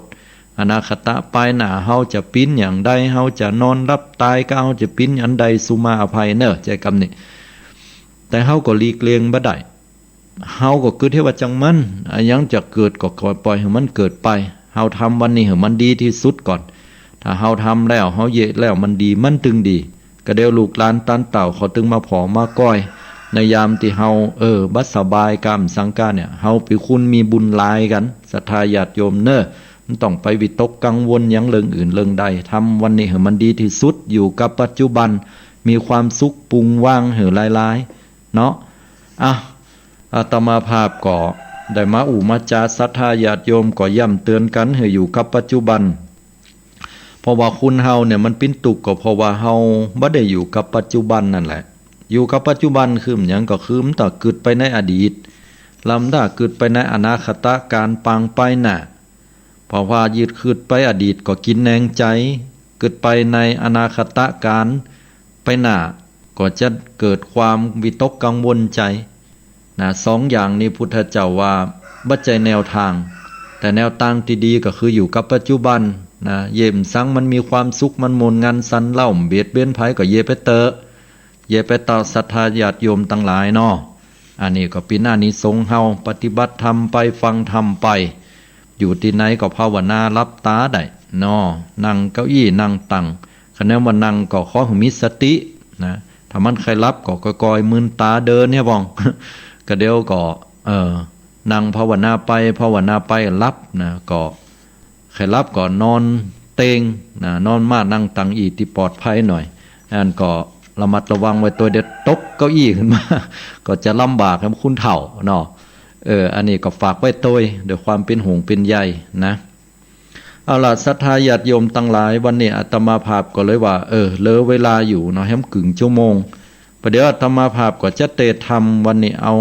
อนาคตะปายหน้า เฮาจะเป๋นอย่างใด เฮาจะนอนหลับต๋ายก็ เฮาจะเป๋นอันใด สุมาอภัยเน่อ ใจ๊กำนี้ แต่เฮาก็หลีกเลี่ยงบ่ได้ เฮาก็กึ๊ดเหียว่าจั่งมัน อะหยังจะเกิดก็ปล่อยหื้อมันเกิดไป เฮาทำวันนี้หื้อมันดีตี้สุดก่อน ถ้าเฮาทำแล้ว เฮาเยียะแล้วมันดี มันตึงดี ก็เดี๋ยวลูกหลานตานเต้าเขาตึงมาผ่อมาก้อย ในยามตี้เฮา เออ บ่สบายกำสังกาเนี่ย เฮาเป๋นคนมีบุญหลายกั๋น ศรัทธาญาติโยมเน่อ บ่ต้องไปวิตกกังวลหยังเรื่องอื่นเรื่องใด ทำวันนี้หื้อมันดีตี้สุด อยู่กับปัจจุบัน มีความสุข ปรุงวางหื้อหลายๆ เนาะ อ่ะ อาตมาภาพก็ได้มาอู้มาจ๋า ศรัทธาญาติโยมก็ย้ำเตือนกั๋นหื้ออยู่กับปัจจุบัน เพราะว่าคนเฮาเนี่ยมันเป๋นตุ๊กข์ก็เพราะว่าเฮาบ่ได้อยู่กับปัจจุบันนั่นแหละ อยู่กับปัจจุบันคือหยัง ก็คือบ่ต้องกึ๊ดไปในอดีต ลำบ่ต้องกึ๊ดไปในอนาคตะก๋านปางปายหน้า เพราะว่ายึดกึ๊ดไปอดีตก็กินแฮงใจ๋ กึ๊ดไปในอนาคตะก๋านปายหน้า ก็จะเกิดความวิตกกังวลใจ๋นะ สองอย่างนี้พุทธเจ้าว่าบ่ใจ้แนวตาง แต่แนวตางตี้ดีก็คืออยู่กับปัจจุบันนะ เยียะสังมันมีความสุข มันม่วนงันสันเล่า เบียดเบียนใผก็เยียะไปเต๊อะ เยียะไปเต๊อะ ศรัทธาญาติโยมตังหลายเนาะ อันนี้ก็เป๋นอานิสงส์เฮาปฏิบัติธรรมไป ฟังธรรมไป อยู่ตี้ไหนก็ภาวนาหลับต๋าได้เนาะ นั่งเก้าอี้นั่งตั๋ง คันแนวว่านั่งก็ขอหื้อมีสตินะ ถ้ามันใค่หลับก็ค่อยๆมืนต๋าเดินเนี่ยบ้อง ก็เดี๋ยวก็ เอ่อ นั่งภาวนาไป ภาวนาไปหลับนะ ก็ใค่หลับก็นอนเต็งนะ นอนมานั่งตังอี้ตี้ปลอดภัยหน่อย อันก็ระมัดระวังไว้ตวย เดี๋ยวตกเก้าอี้ขึ้นมา ก็จะลำบากแหมคนเฒ่าเนาะ เออ อันนี้ก็ฝากไว้ตวย ด้วยความเป๋นห่วงเป๋นใยนะ เอาล่ะ ศรัทธาญาติโยมตังหลาย วันนี้อาตมาภาพก็เลยว่า เออ เหลือเวลาอยู่เนาะ แหมกึ่งชั่วโมง ประเดี๋ยวอาตมาภาพก็จะเตสน์ธรรม วันนี้เอา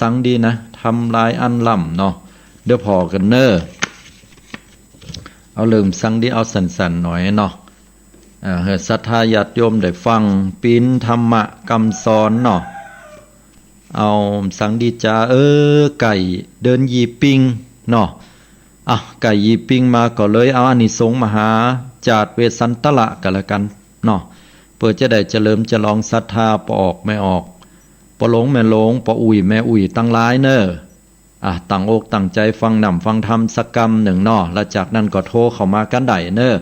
สังดีนะ ธรรมหลายอันล้ำเนาะ เดี๋ยวผ่อกั๋นเน่อ เอาเรื่องสังดี เอาสั้นๆ หน่อยเนาะ อ่า หื้อศรัทธาญาติโยมได้ฟัง ปิ๋นธรรมะกำสอนเนาะ เอาสังดีจา เออ ใก้เดือนยี่เป็งเนาะ อ่ะ ใก้ยี่เป็งมาก็เลยเอาอานิสงส์มหาจาตุเวสสันตละกั๋นละกั๋นเนาะ เปื้อจะได้เฉลิมฉลองศรัทธาป้อออกแม่ออก ป้อหลงแม่หลง ป้ออุ่ยแม่อุ่ยตังหลายเน่อ อ่ะ ตั้งอกตั้งใจ๋ฟังน้ำฟังธรรมสักกำนึ่งเนาะ แล้วจากนั้นก็โทรเข้ามากั๋นได้เน่อ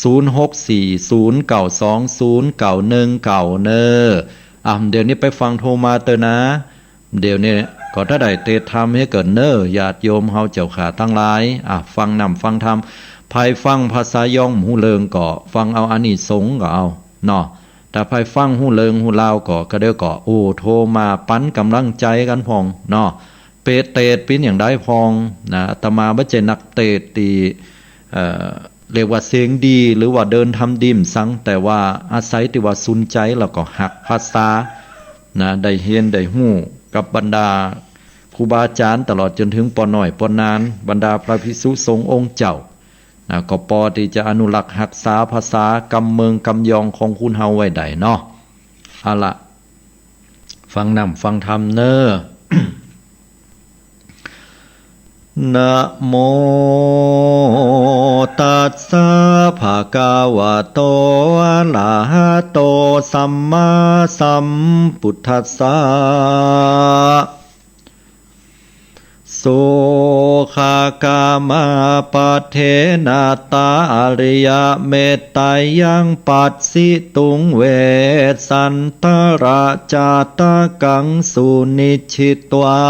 ศูนย์หกสี่ ศูนย์เก้าสอง ศูนย์เก้าหนึ่งเก้า เน่อ อ่ะ เดี๋ยวนี้ไปฟังโทรมาเต๊อะนะ เดี๋ยวนี้ก็จะได้เตสน์ธรรมหื้อเกิ๋นเน่อ ญาติโยมเฮาเจ้าข้าตังหลาย อ่ะ ฟังน้ำฟังธรรม ใผฟังภาษายองบ่ฮู้เรื่องก็ฟังเอาอานิสงส์ก็เอาเนาะ ถ้าใผฟังฮู้เรื่องฮู้ราวก็ ก็เดี๋ยวก็ โอ้ โทรมาปั๋นก๋ำลังใจ๋กั๋นพ่องเนาะ เป๋นเตสน์เป๋นอย่างใดพ่องนะ อาตมาบ่ใจ้นักเตสน์ตี้ เอ่อ เรียกว่าเสียงดีหรือว่าเดินธรรมดีมสัง แต่ว่าอาศัยตี้ว่าสุนใจ๋แล้วก็ฮักภาษานะ ได้เฮียนได้ฮู้กับบรรดาครูบาอาจ๋ารย์ ตลอดจ๋นเถิงป้อน้อยป้อหนาน บรรดาพระภิกษุสงฆ์องค์เจ้านะ ก็ปอตี้จะอนุรักษ์ฮักษาภาษากำเมืองกำยองของคนเฮาไว้ได้เนาะ เอาละ ฟังน้ำฟังธรรมเน่อ นะโมตัสสะ ภะคะวะโต อะระหะโต สัมมาสัมพุทธัสสะ สุขะกะมะปะเทนะ ตะ อะริยะเมตตัยยัง ปัสสิตุง เวสสันตะระ จาตะกัง สุนิชชิตวา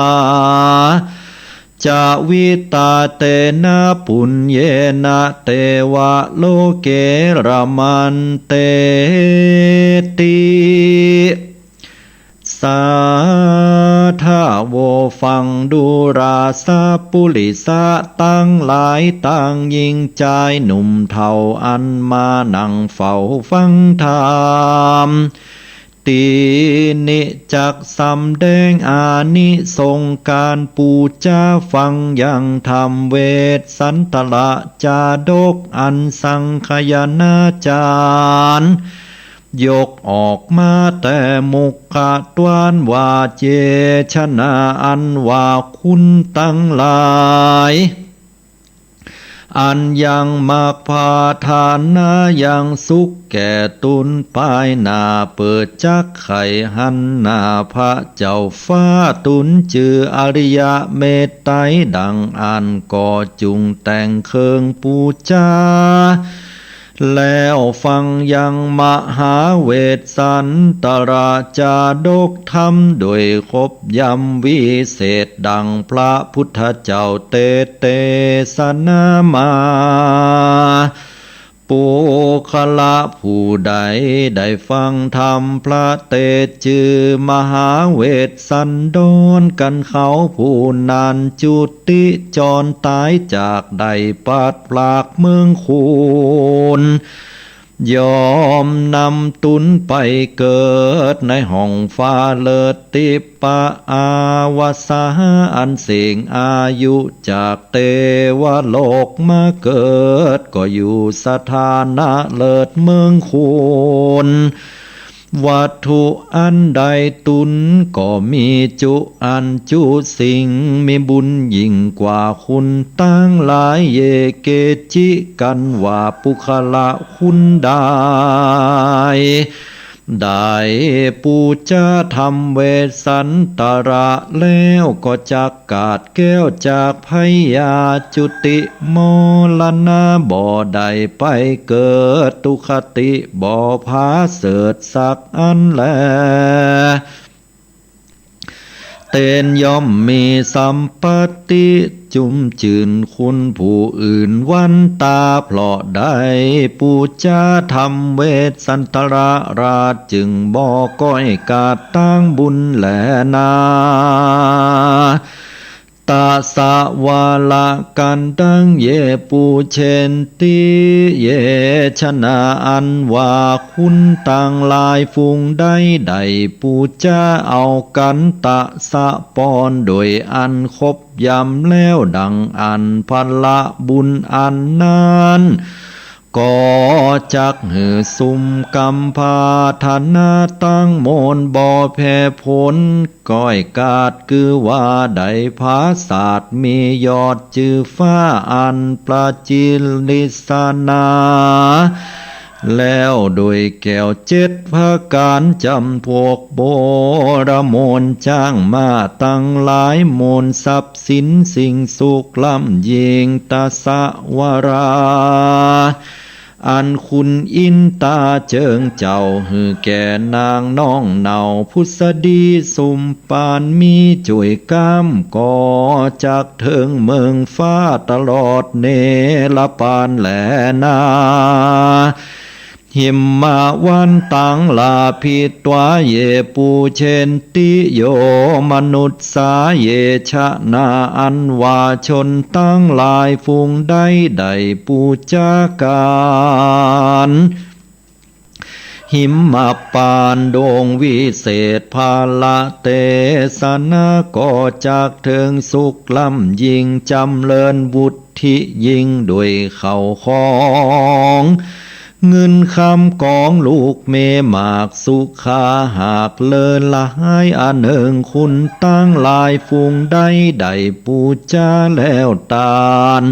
จาวิตา เตนะ ปุญเญนะ เตวะโลเก ระมันเตติ สาธะ โวฟังดูราสะปุริสะตังหลาย ตังญิงจายหนุ่มเฒ่า อันมานั่งเฝ้าฟังธรรม ตี้นี้จักสำแดงอานิสงส์ก๋านปู๋จาฟังยังธรรมเวสสันตะระจาดก อันสังคายนาจ๋ารย์ ยกออกมาแต่มุขะตวานว่า เจชนะอันว่าคุณตังหลาย อันยังมักผาทานะยังสุขแก่ต๋นปายหน้า เปิดจักใค่หันหน้าพระเจ้าฟ้าต๋นจื้ออริยะเมตตัยดังอั้น ก็จุ่งแต่งเครื่องปู๋จา แล้วฟังยังมหาเวสสันตะระจาดกธรรม โดยครบย่ำวิเศษดังพระพุทธเจ้าเตสน์เตสนามา ปุคคละผู้ใดได้ฟังธรรมพระเตสน์จื้อมหาเวสสันดรกั๋นเขา ผู้นั้นจุติจรต๋ายจาก ได้ปัดพรากเมืองคูน ย่อมนำต๋นไปเกิดในห้องฟ้าเลิศ ทิพปะอาวสา อันเส่งอายุจากเตวโลกมาเกิด ก็อยู่สถานะเลิศเมืองคูน วัตถุอันใดต๋นก็มีจุอันจุสิ่ง มีบุญยิ่งกว่าคุณตังหลาย เยเกจิ กั๋นว่าปุคคละคุณใด ได้ปู๋จาธรรมเวสสันตะระแล้ว ก็จักขาดแคล้วจากพยาธิจุติมรณะ บ่ได้ไปเกิดทุคติบ่ผาเสริฐสักอันแล เตนย่อมมีสัมปัตติจุ่มจื้นคุณผู้อื่นวันตา เพราะได้ปู๋จาธรรมเวสสันตรราช จึงบ่ก้อยกาดตางบุญแลนา ตะสะวาละกันตัง เยปูเชนติ เยชนะ อันว่าคุณตังหลายฝูงได้ ได้ปู๋จาเอากัน ตะสะปอน โดยอันครบยำแล้วดังอั้น ผละบุญอันนั้น ก็จักหื้อสุมกำปรารถนาตังมวลบ่แผ่ผล ก้อยกาดคือว่าได้ผาสาทมียอดจื้อฟ้าอันประจิริสนา แล้วโดยแก้วเจ็ดประก๋านจ๋ำพวกบรมน จ้างม้าตังหลายมวล ทรัพย์สินสิ่งสุขล้ำยิ่ง ตะสะวารา อันคุณอินตาเจิงเจ้าหื้อแก่นางน้องเนา ผุสดีสมปานมีจุ๋ยกล้ำ ก็จักเถิงเมิงฟ้าตลอดเนรปานแลนา หิมมาวันตัง ลาภิตวา เยปูเชนติ โยมนุสสา เยชนะ อันว่าชนตังหลายฝูงได้ ได้ปู๋จากัน หิมมาปานดวงวิเศษ ผละเตสนา ก็จักเถิงสุขล้ำยิ่ง จ๋ำเริญวุฒิยิ่ง โดยเข้าของเงินคำก๋องลูกเมหมากสุขาหากเลิศหลาย อันเถิงคุณตังหลายฝูงได้ ได้ปู๋จาแล้วตาน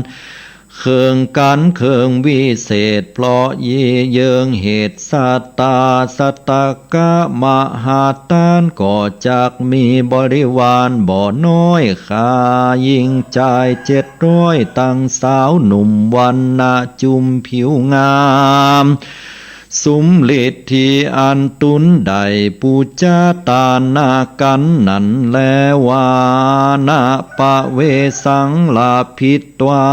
เครื่องกั๋นเครื่องวิเศษ เพราะยี่เยิงเหตุสัตตา สัตตกะมหาตาน ก็จักมีบริวารบ่น้อย ค่าหญิงจายเจ็ดร้อย ตังสาวหนุ่มวรรณะจุ่มผิวงาม สุมฤทธิอันตนได้ปู๋จาตานากั๋นนั้นแล วานะปะเวสัง ลาภิตวา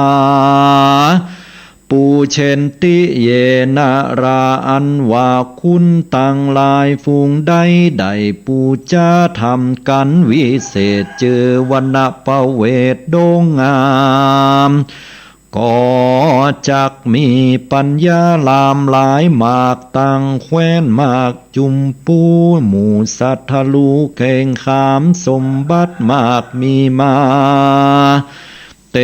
ปูเชนติ เยนะรา อันว่าคุณตังหลายฝูงได้ ได้ปู๋จาธรรมกั๋นวิเศษ จื้อวรรณปะเวสดงงาม ก็จักมีปัญญาล้ำหลาย หมากตังแคว้นหมากจุมปู หมู่สัตว์ทะลุเข่งขาม สมบัติมากมีมา เต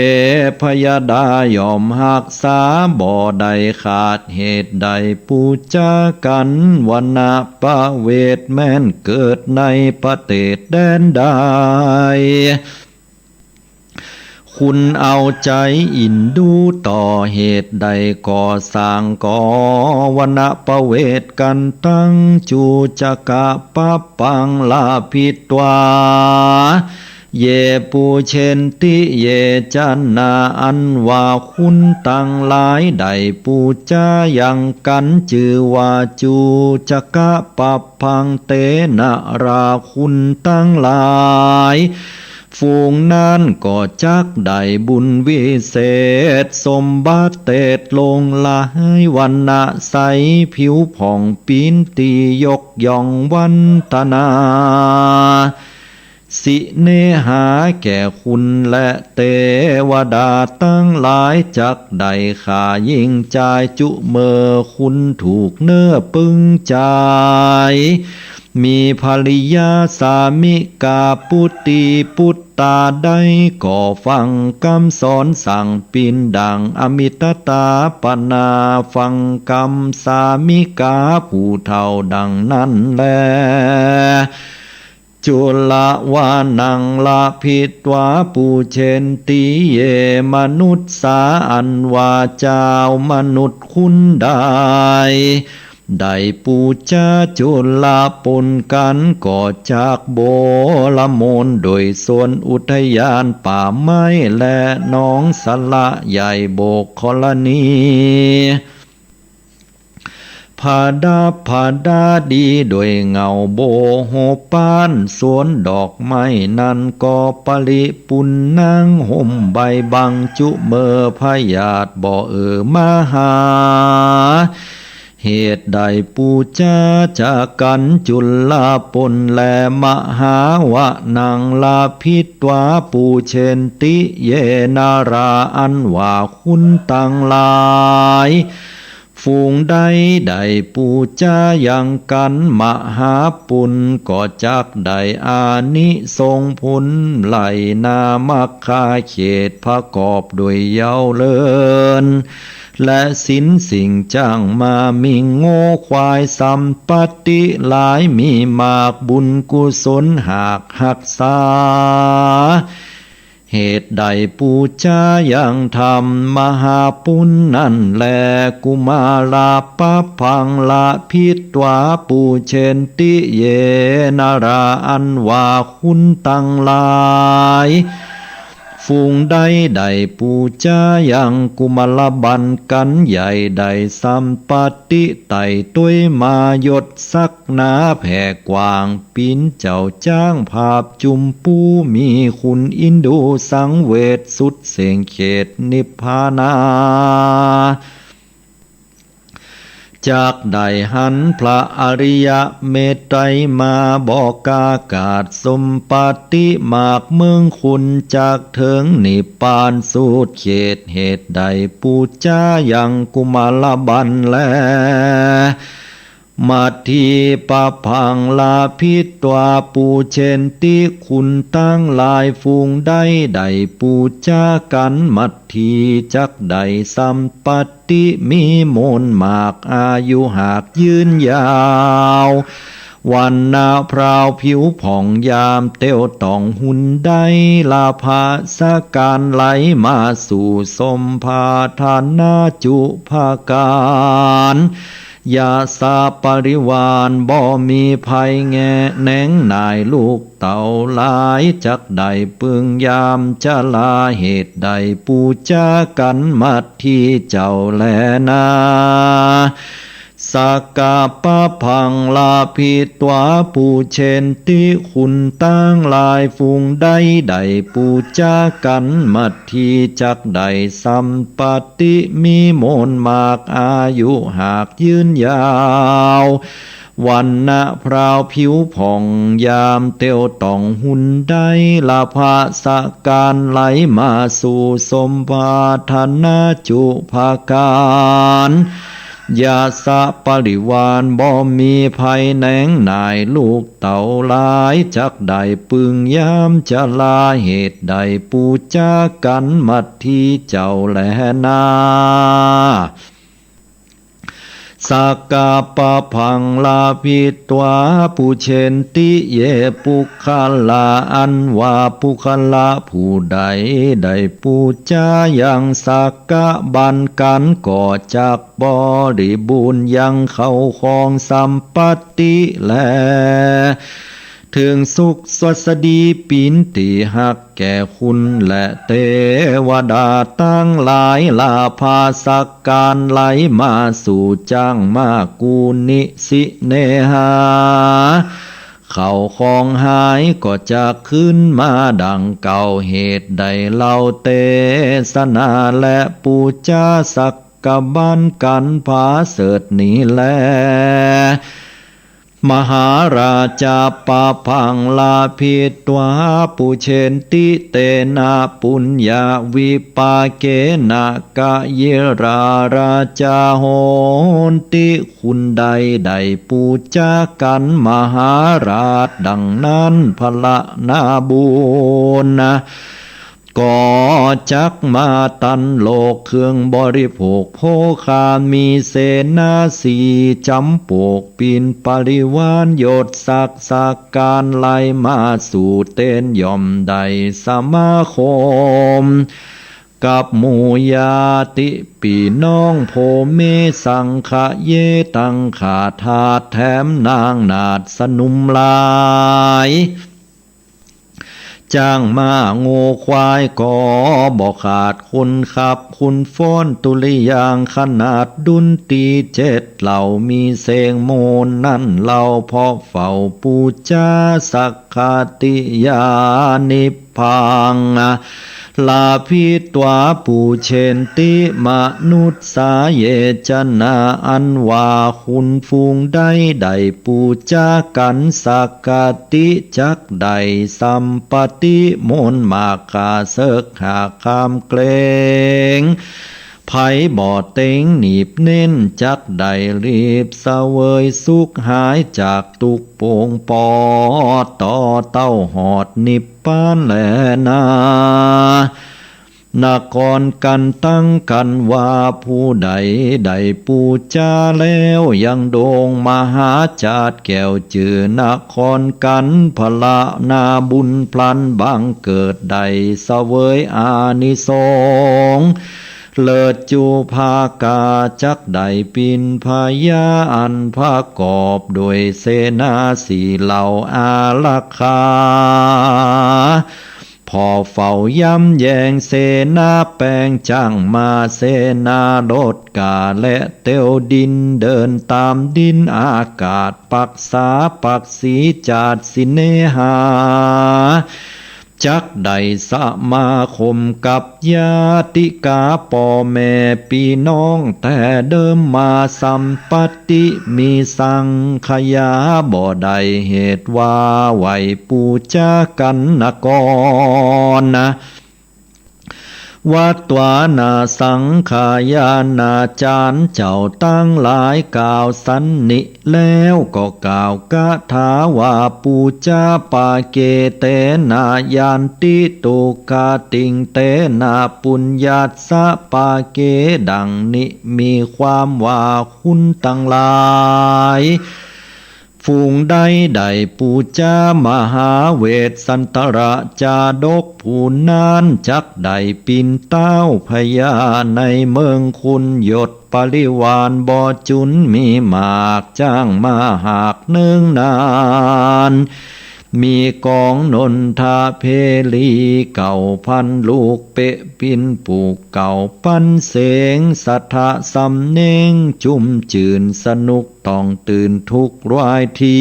พยดาย่อมฮักษาบ่ได้ขาด เหตุใดปู๋จากั๋น วรรณปะเวสแม่นเกิดในประเทศแดนใด คุณเอาใจ๋อินดูต่อ เหตุใดก่อสร้างก่อวรรณปะเวสกั๋นตัง จุจกะปะปัง ลาภิตวา เยปูเชนติ เยชนะ อันว่าคุณตังหลายได้ปู๋จายังกั๋น จื้อว่าจุจกะปะปัง เตนะรา คุณตังหลายฝูงนั้นก็จักได้บุญวิเศษ สมบัติเตศลงหลาย วรรณะใสผิวผ่อง ปี๋นตี้ยกย่องวันตนา สิเนหาแก่คุณและเตวดาตังหลาย จักได้ค่าหญิงจายจุเมื่อคุณถูกเนื้อปึงจาย มีภริยาสามิกาปุตตีปุตตาได้ ก็ฟังกำสอนสั่งปินดังอมิตตาปนา ฟังกำสามิกาผู้เฒ่าดังนั้นแล จุลวานัง ลาภิตวา ปูเชนติ เยมนุสสา อันว่าจาวมนุษย์คุณได้ ได้ปู๋จาจุลปุณกั๋น ก็จักโบรมน โดยสวนอุทยานป่าไม้ และหนองสระใหญ่โบกขรณี ผดับผดาดีด้วยเหง้าโบหบป้าน สวนดอกไม้นั้นก็ปริปุณณัง ห่มใบบังจุเมอ พยาธิบ่เอ่อมาหา เหตุใดปู๋จาจักกั๋นจุลปน แลมหาวนัง ลาภิตวาปูเชนติ เย นารา อันว่าคนตังหลาย ฝูงใดได้ปู๋จายังกั๋นมหาปุณ ก็จักได้อานิสงส์ผลไหลนา มัคคาเขตประกอบด้วยเย้าเลิน และสินสิ่งจ้างมา มิ่งงัวควายสัมปัตติหลาย มีหมากบุญกุศลหากฮักษา เหตุใดปู๋จายังธรรมมหาปุณนั้นแล กุมารปะพัง ลาภิตวาปูเชนติ เย นารา อันว่าคนตังหลาย ฝูงใดได้ปู๋จายังกุมารบัลกั๋นใหญ่ ได้สัมปัตติไต่ตวยมายศ ศักดิ์หนาแผ่กว้าง ปิ๋นเจ้าจ๊างผาบจุมปู มีคุณอินดูสังเวช สุดเส้งเขตนิพพานา จักได้หันพระอริยะเมตไตรมา บ่กล้ากาดสมปัตติหมากเมืองคุณ จักเถิงนิพพานสุดเขต เหตุใดปู๋จายังกุมารบัลแล มัตถีปะพัง ลาภิตวาปูเชนติ คนตังหลายฝูงใดได้ปู๋จากั๋นมัตถี จักได้สัมปัตติมีมูลมาก อายุหากยืนยาว วรรณะพราวผิวผ่อง ยามเตียวต้องหุนได้ ลาภะสการไหลมาสู่ สมปรารถนาจุประก๋าน ยะสะปริวารบ่มีภัยแงแหนงหน่าย ลูกเต้าหลายจักได้ปึงยามชรา เหตุใดปู๋จากั๋นมัตถีเจ้าแลนา สักกะปะพัง ลาภิตวาปูเชนติ คนตังหลายฝูงใดได้ปู๋จากั๋นมัตถี จักได้สัมปัตติมีมูลมาก อายุหากยืนยาว วรรณะพราวผิวผ่อง ยามเตียวต้องหุนได้ ลาภะสการไหลมาสู่ สมปรารถนาจุประก๋าน ยะสะปริวารบ่มีภัยแหนงหน่าย ลูกเต้าหลายจักได้ปึงยามชรา เหตุใดปู๋จากั๋นมัตถีเจ้าแลนา สักกะปะพัง ลาภิตวาปูเชนติ เย ปุคคละ อันว่าปุคคละผู้ใดได้ปู๋จายังสักกะบัลกั๋น ก็จักบริบูรณ์ยังเข้าของสัมปัตติแล เถิงสุขสวัสดี ปิ๋นตี้ฮักแก่คุณและเตวดาตังหลาย ลาภะสการไหลมาสู่ จ้างมากุณสิเนหา เข้าของหายก็จักคืนมาดังเก่า เหตุใดเล่า เตสนาแล ปู๋จาสักกะบัลกั๋นผาเสริฐนี้แล มหาราชาปะพัง ลาภิตวาปูเชนติ เตนะปุญญาวิปาเกนะ กะยิราราชาโหนติ คุณใดได้ปู๋จากั๋นมหาราชดังนั้น พรรณนาบุญนะ ก็จักมาตันโลกเครื่องบริโภคโภคา มีเสนาสีจำปก ปิ๋นปริวารยศศักดิ์สการไหลมาสู่ เตนย่อมได้สมาคม กับหมู่ญาติปี้น้อง โภเมสังฆะเย ตังข้าทาสแถมนางนาฏสนุมหลาย จ จ๊างม้างัวควายก็บ่ขาด คนขับคนฟ้อนตุริยางค์ ขนาดดุนตรีเจ็ดเหล่า มีเสียงม่วนนั่นเล่า เพราะเฝ้าปู๋จาสักขะติยานิพพาง ลาภิตวาปูเชนติมนุสสาเยจนะ อันว่าคนฝูงใดได้ปู๋จากั๋นสักขะติ จักได้สัมปติ มนต์มากข้าเสิกหากข้ามเกรง ภัยบ่เต็งหนีบแน่น จักได้รีบเสวยสุข หายจากตุ๊กข์โป่งปอด ต่อเต้าฮอดนิพพานแลนา นครกันตังกันว่า ผู้ใดได้ปู๋จาแล้ว ยังดวงมหาจาตุแก้วจื้อนครกัน พละนาบุญพลันบังเกิด ได้เสวยอานิสงส์ เลิศจุภากา จักได้ปิณฑยาอันประกอบด้วยเสนาสี่เหล่าอารักขา ผ่อเฝ้าย้ำแยงเสนาแป๋ง จ๊างม้าเสนารถก้า และเตียวดินเดินต๋ามดินอากาศ ปักษาปักษีจาติสิเนหา จักได้สมาคมกับญาติกา ป้อแม่ปี้น้องแต่เดิมมา สัมปติมีสังขยา บ่ได้เหตุว่าไหว้ปู๋จากั๋นนครนะ วัตวานาสังขายานา จารย์เจ้าตังหลายกล่าวสันนิแล้ว ก็กล่าวคาถาว่า ปู๋จาปาเกเตนะ ยันติตุกขติง เตนะปุญญัสสะปาเก ดังนี้มีความว่า คนตังหลาย ฝูงใดได้ปู๋จามหาเวสสันตระจาดก ผู้นั้นจักได้ปิณเต้าพญาในเมืองคุณ ยศปริวารบ่จุนมีมาก จ๊างม้าหากเนิ่งนาน มีกองนนทเพรีเก้าพันลูก เป๊ะปิณปูกเก้าปันเสียง สะทะสำเนียงจุ่มจื้นสนุก ต้องตื่นทุกข์ร้ายที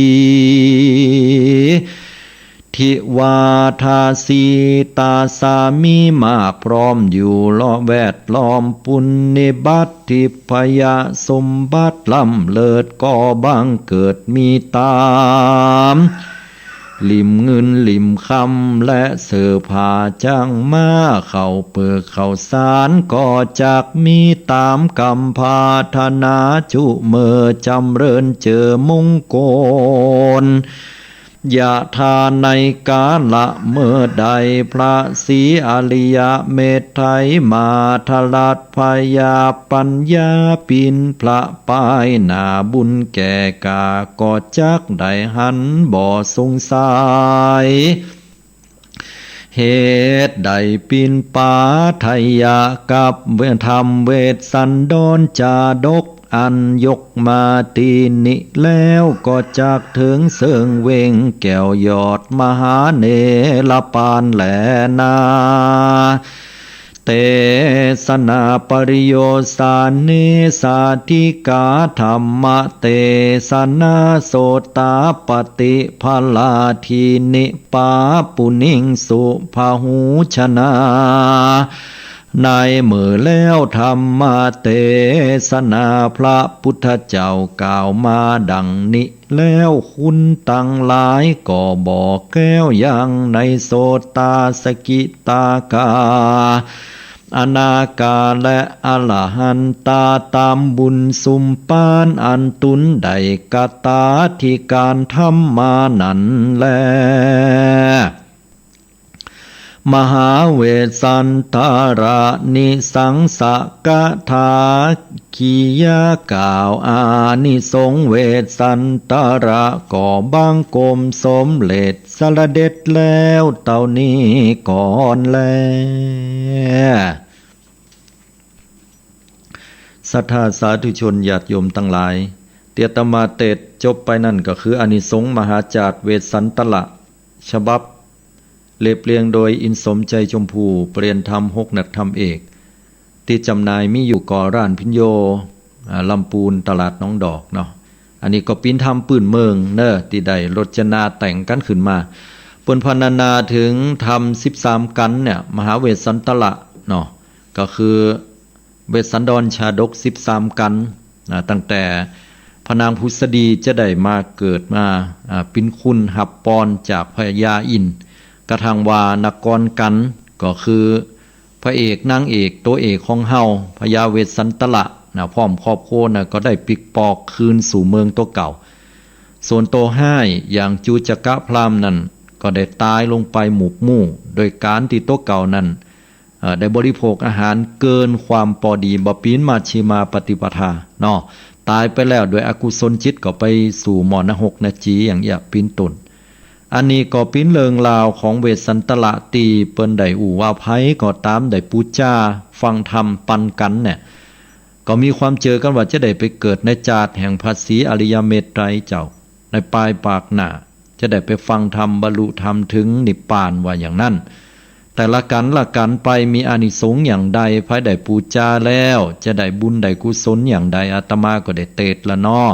ทิวาทาสีตาสามีมากพร้อมอยู่เลาะแวดล้อม ปุณณิบัติทิพยสมบัติล้ำเลิศก็บังเกิดมีต๋าม ลิ่มเงินลิ่มคำและเสื้อผ้า จ๊างม้าข้าวเปือกข้าวสาร ก็จักมีต๋ามกำปรารถนาจุเมื่อ จ๋ำเริญเจอมงคล ยะถาในกาละเมื่อใด พระศรีอริยะเมตไตรมาธรัตน์พญาปัญญาปิณพระปายหน้าบุญแก่กล้า ก็จักได้หันบ่สงสัย เหตุได้ปิณปาทะยะกับธรรมเวสสันดรจาดก อันยกมาตี้นี้แล้ว ก็จักเถิงเซิงเวงแก้วยอดมหาเนรปานแลนา เตสนาปริโยสาเนสาธิกา ธัมมเตสนาโสตาปติผลา ทีนิปาปุณิงสุพหูชนา ในเมื่อแล้วธรรมเตสนา พระพุทธเจ้ากล่าวมาดังนี้แล้ว คนตังหลายก็บ่แคล้วยังในโสตาสกิตาคา อนาคาและอรหันตา ต๋ามบุญสุมปานอันตนได้กตาธิการทำมานั้นแล มหาเวสสันตระนิสังสกถา ขียะกล่าวอานิสงส์เวสสันตระ ก็บังคมสมเร็จสะเด็จแล้วเต้านี้ก่อนแล ศรัทธาสาธุชนญาติโยมตังหลาย ตี้อาตมาเตสน์จบไปนั่นก็คืออานิสงส์มหาจาตุเวสสันตระ ฉบับ เรียบเรียงโดยอินสม ชัยชมพู เปรียญธรรม หก นักธรรมเอก ตี้จ๋ำหน่ายมีอยู่ก่อร้านพิญโย อ่า ลำปูน ตลาดหนองดอกเนาะ อันนี้ก็เป๋นธรรมปื้นเมืองเนาะ ตี้ได้รจนาแต่งกั๋นขึ้นมา เปิ้นพรรณนาเถิงธรรมสิบสามกัณฑ์เนี่ย มหาเวสสันตระเนาะ ก็คือ เวสสันดรชาดกสิบสามกัณฑ์ นะ ตั้งแต่พระนางผุสดีจะได้มาเกิดมา อ่า เป๋นคนฮับปอนจากพญาอินทร์ กระทั่งว่านักกรกัณฑ์ ก็คือพระเอกนางเอกตั๋วเอกของเฮา พญาเวสสันตระ นะ พร้อมครอบครัวนะ ก็ได้ปิ๊กปอกคืนสู่เมืองตั๋วเก่า ส่วนตั๋วฮ้ายอย่างจูจกพราหมณ์นั้น ก็ได้ต๋ายลงไปหมกหมู่ โดยก๋านตี้ตั๋วเก่านั้น เอ่อ ได้บริโภคอาหารเกินความปอดี บ่เป๋นมัชฌิมาปฏิปทาเนาะ ต๋ายไปแล้วด้วยอกุศลจิต ก็ไปสู่หม้อนรกนะจี๋ อย่างอี้เป๋นต้น อันนี้ก็เป๋นเรื่องราวของเวสสันตระ ตี้เปิ้นได้อู้ว่าใผก็ต๋ามได้ปู๋จาฟังธรรมปันกั๋นเนี่ย ก็มีความเจื้อกั๋นว่าจะได้ไปเกิดในจาติแห่งพระศรีอริยเมตไตรยเจ้า ในปายปากหน้า จะได้ไปฟังธรรมบรรลุธรรมเถิงนิพพานว่าอย่างนั้น แต่ละกัณฑ์ละกัณฑ์ไปมีอานิสงส์อย่างใด ใผได้ปู๋จาแล้วจะได้บุญได้กุศลอย่างใด อาตมาก็ได้เตสน์ละเนาะ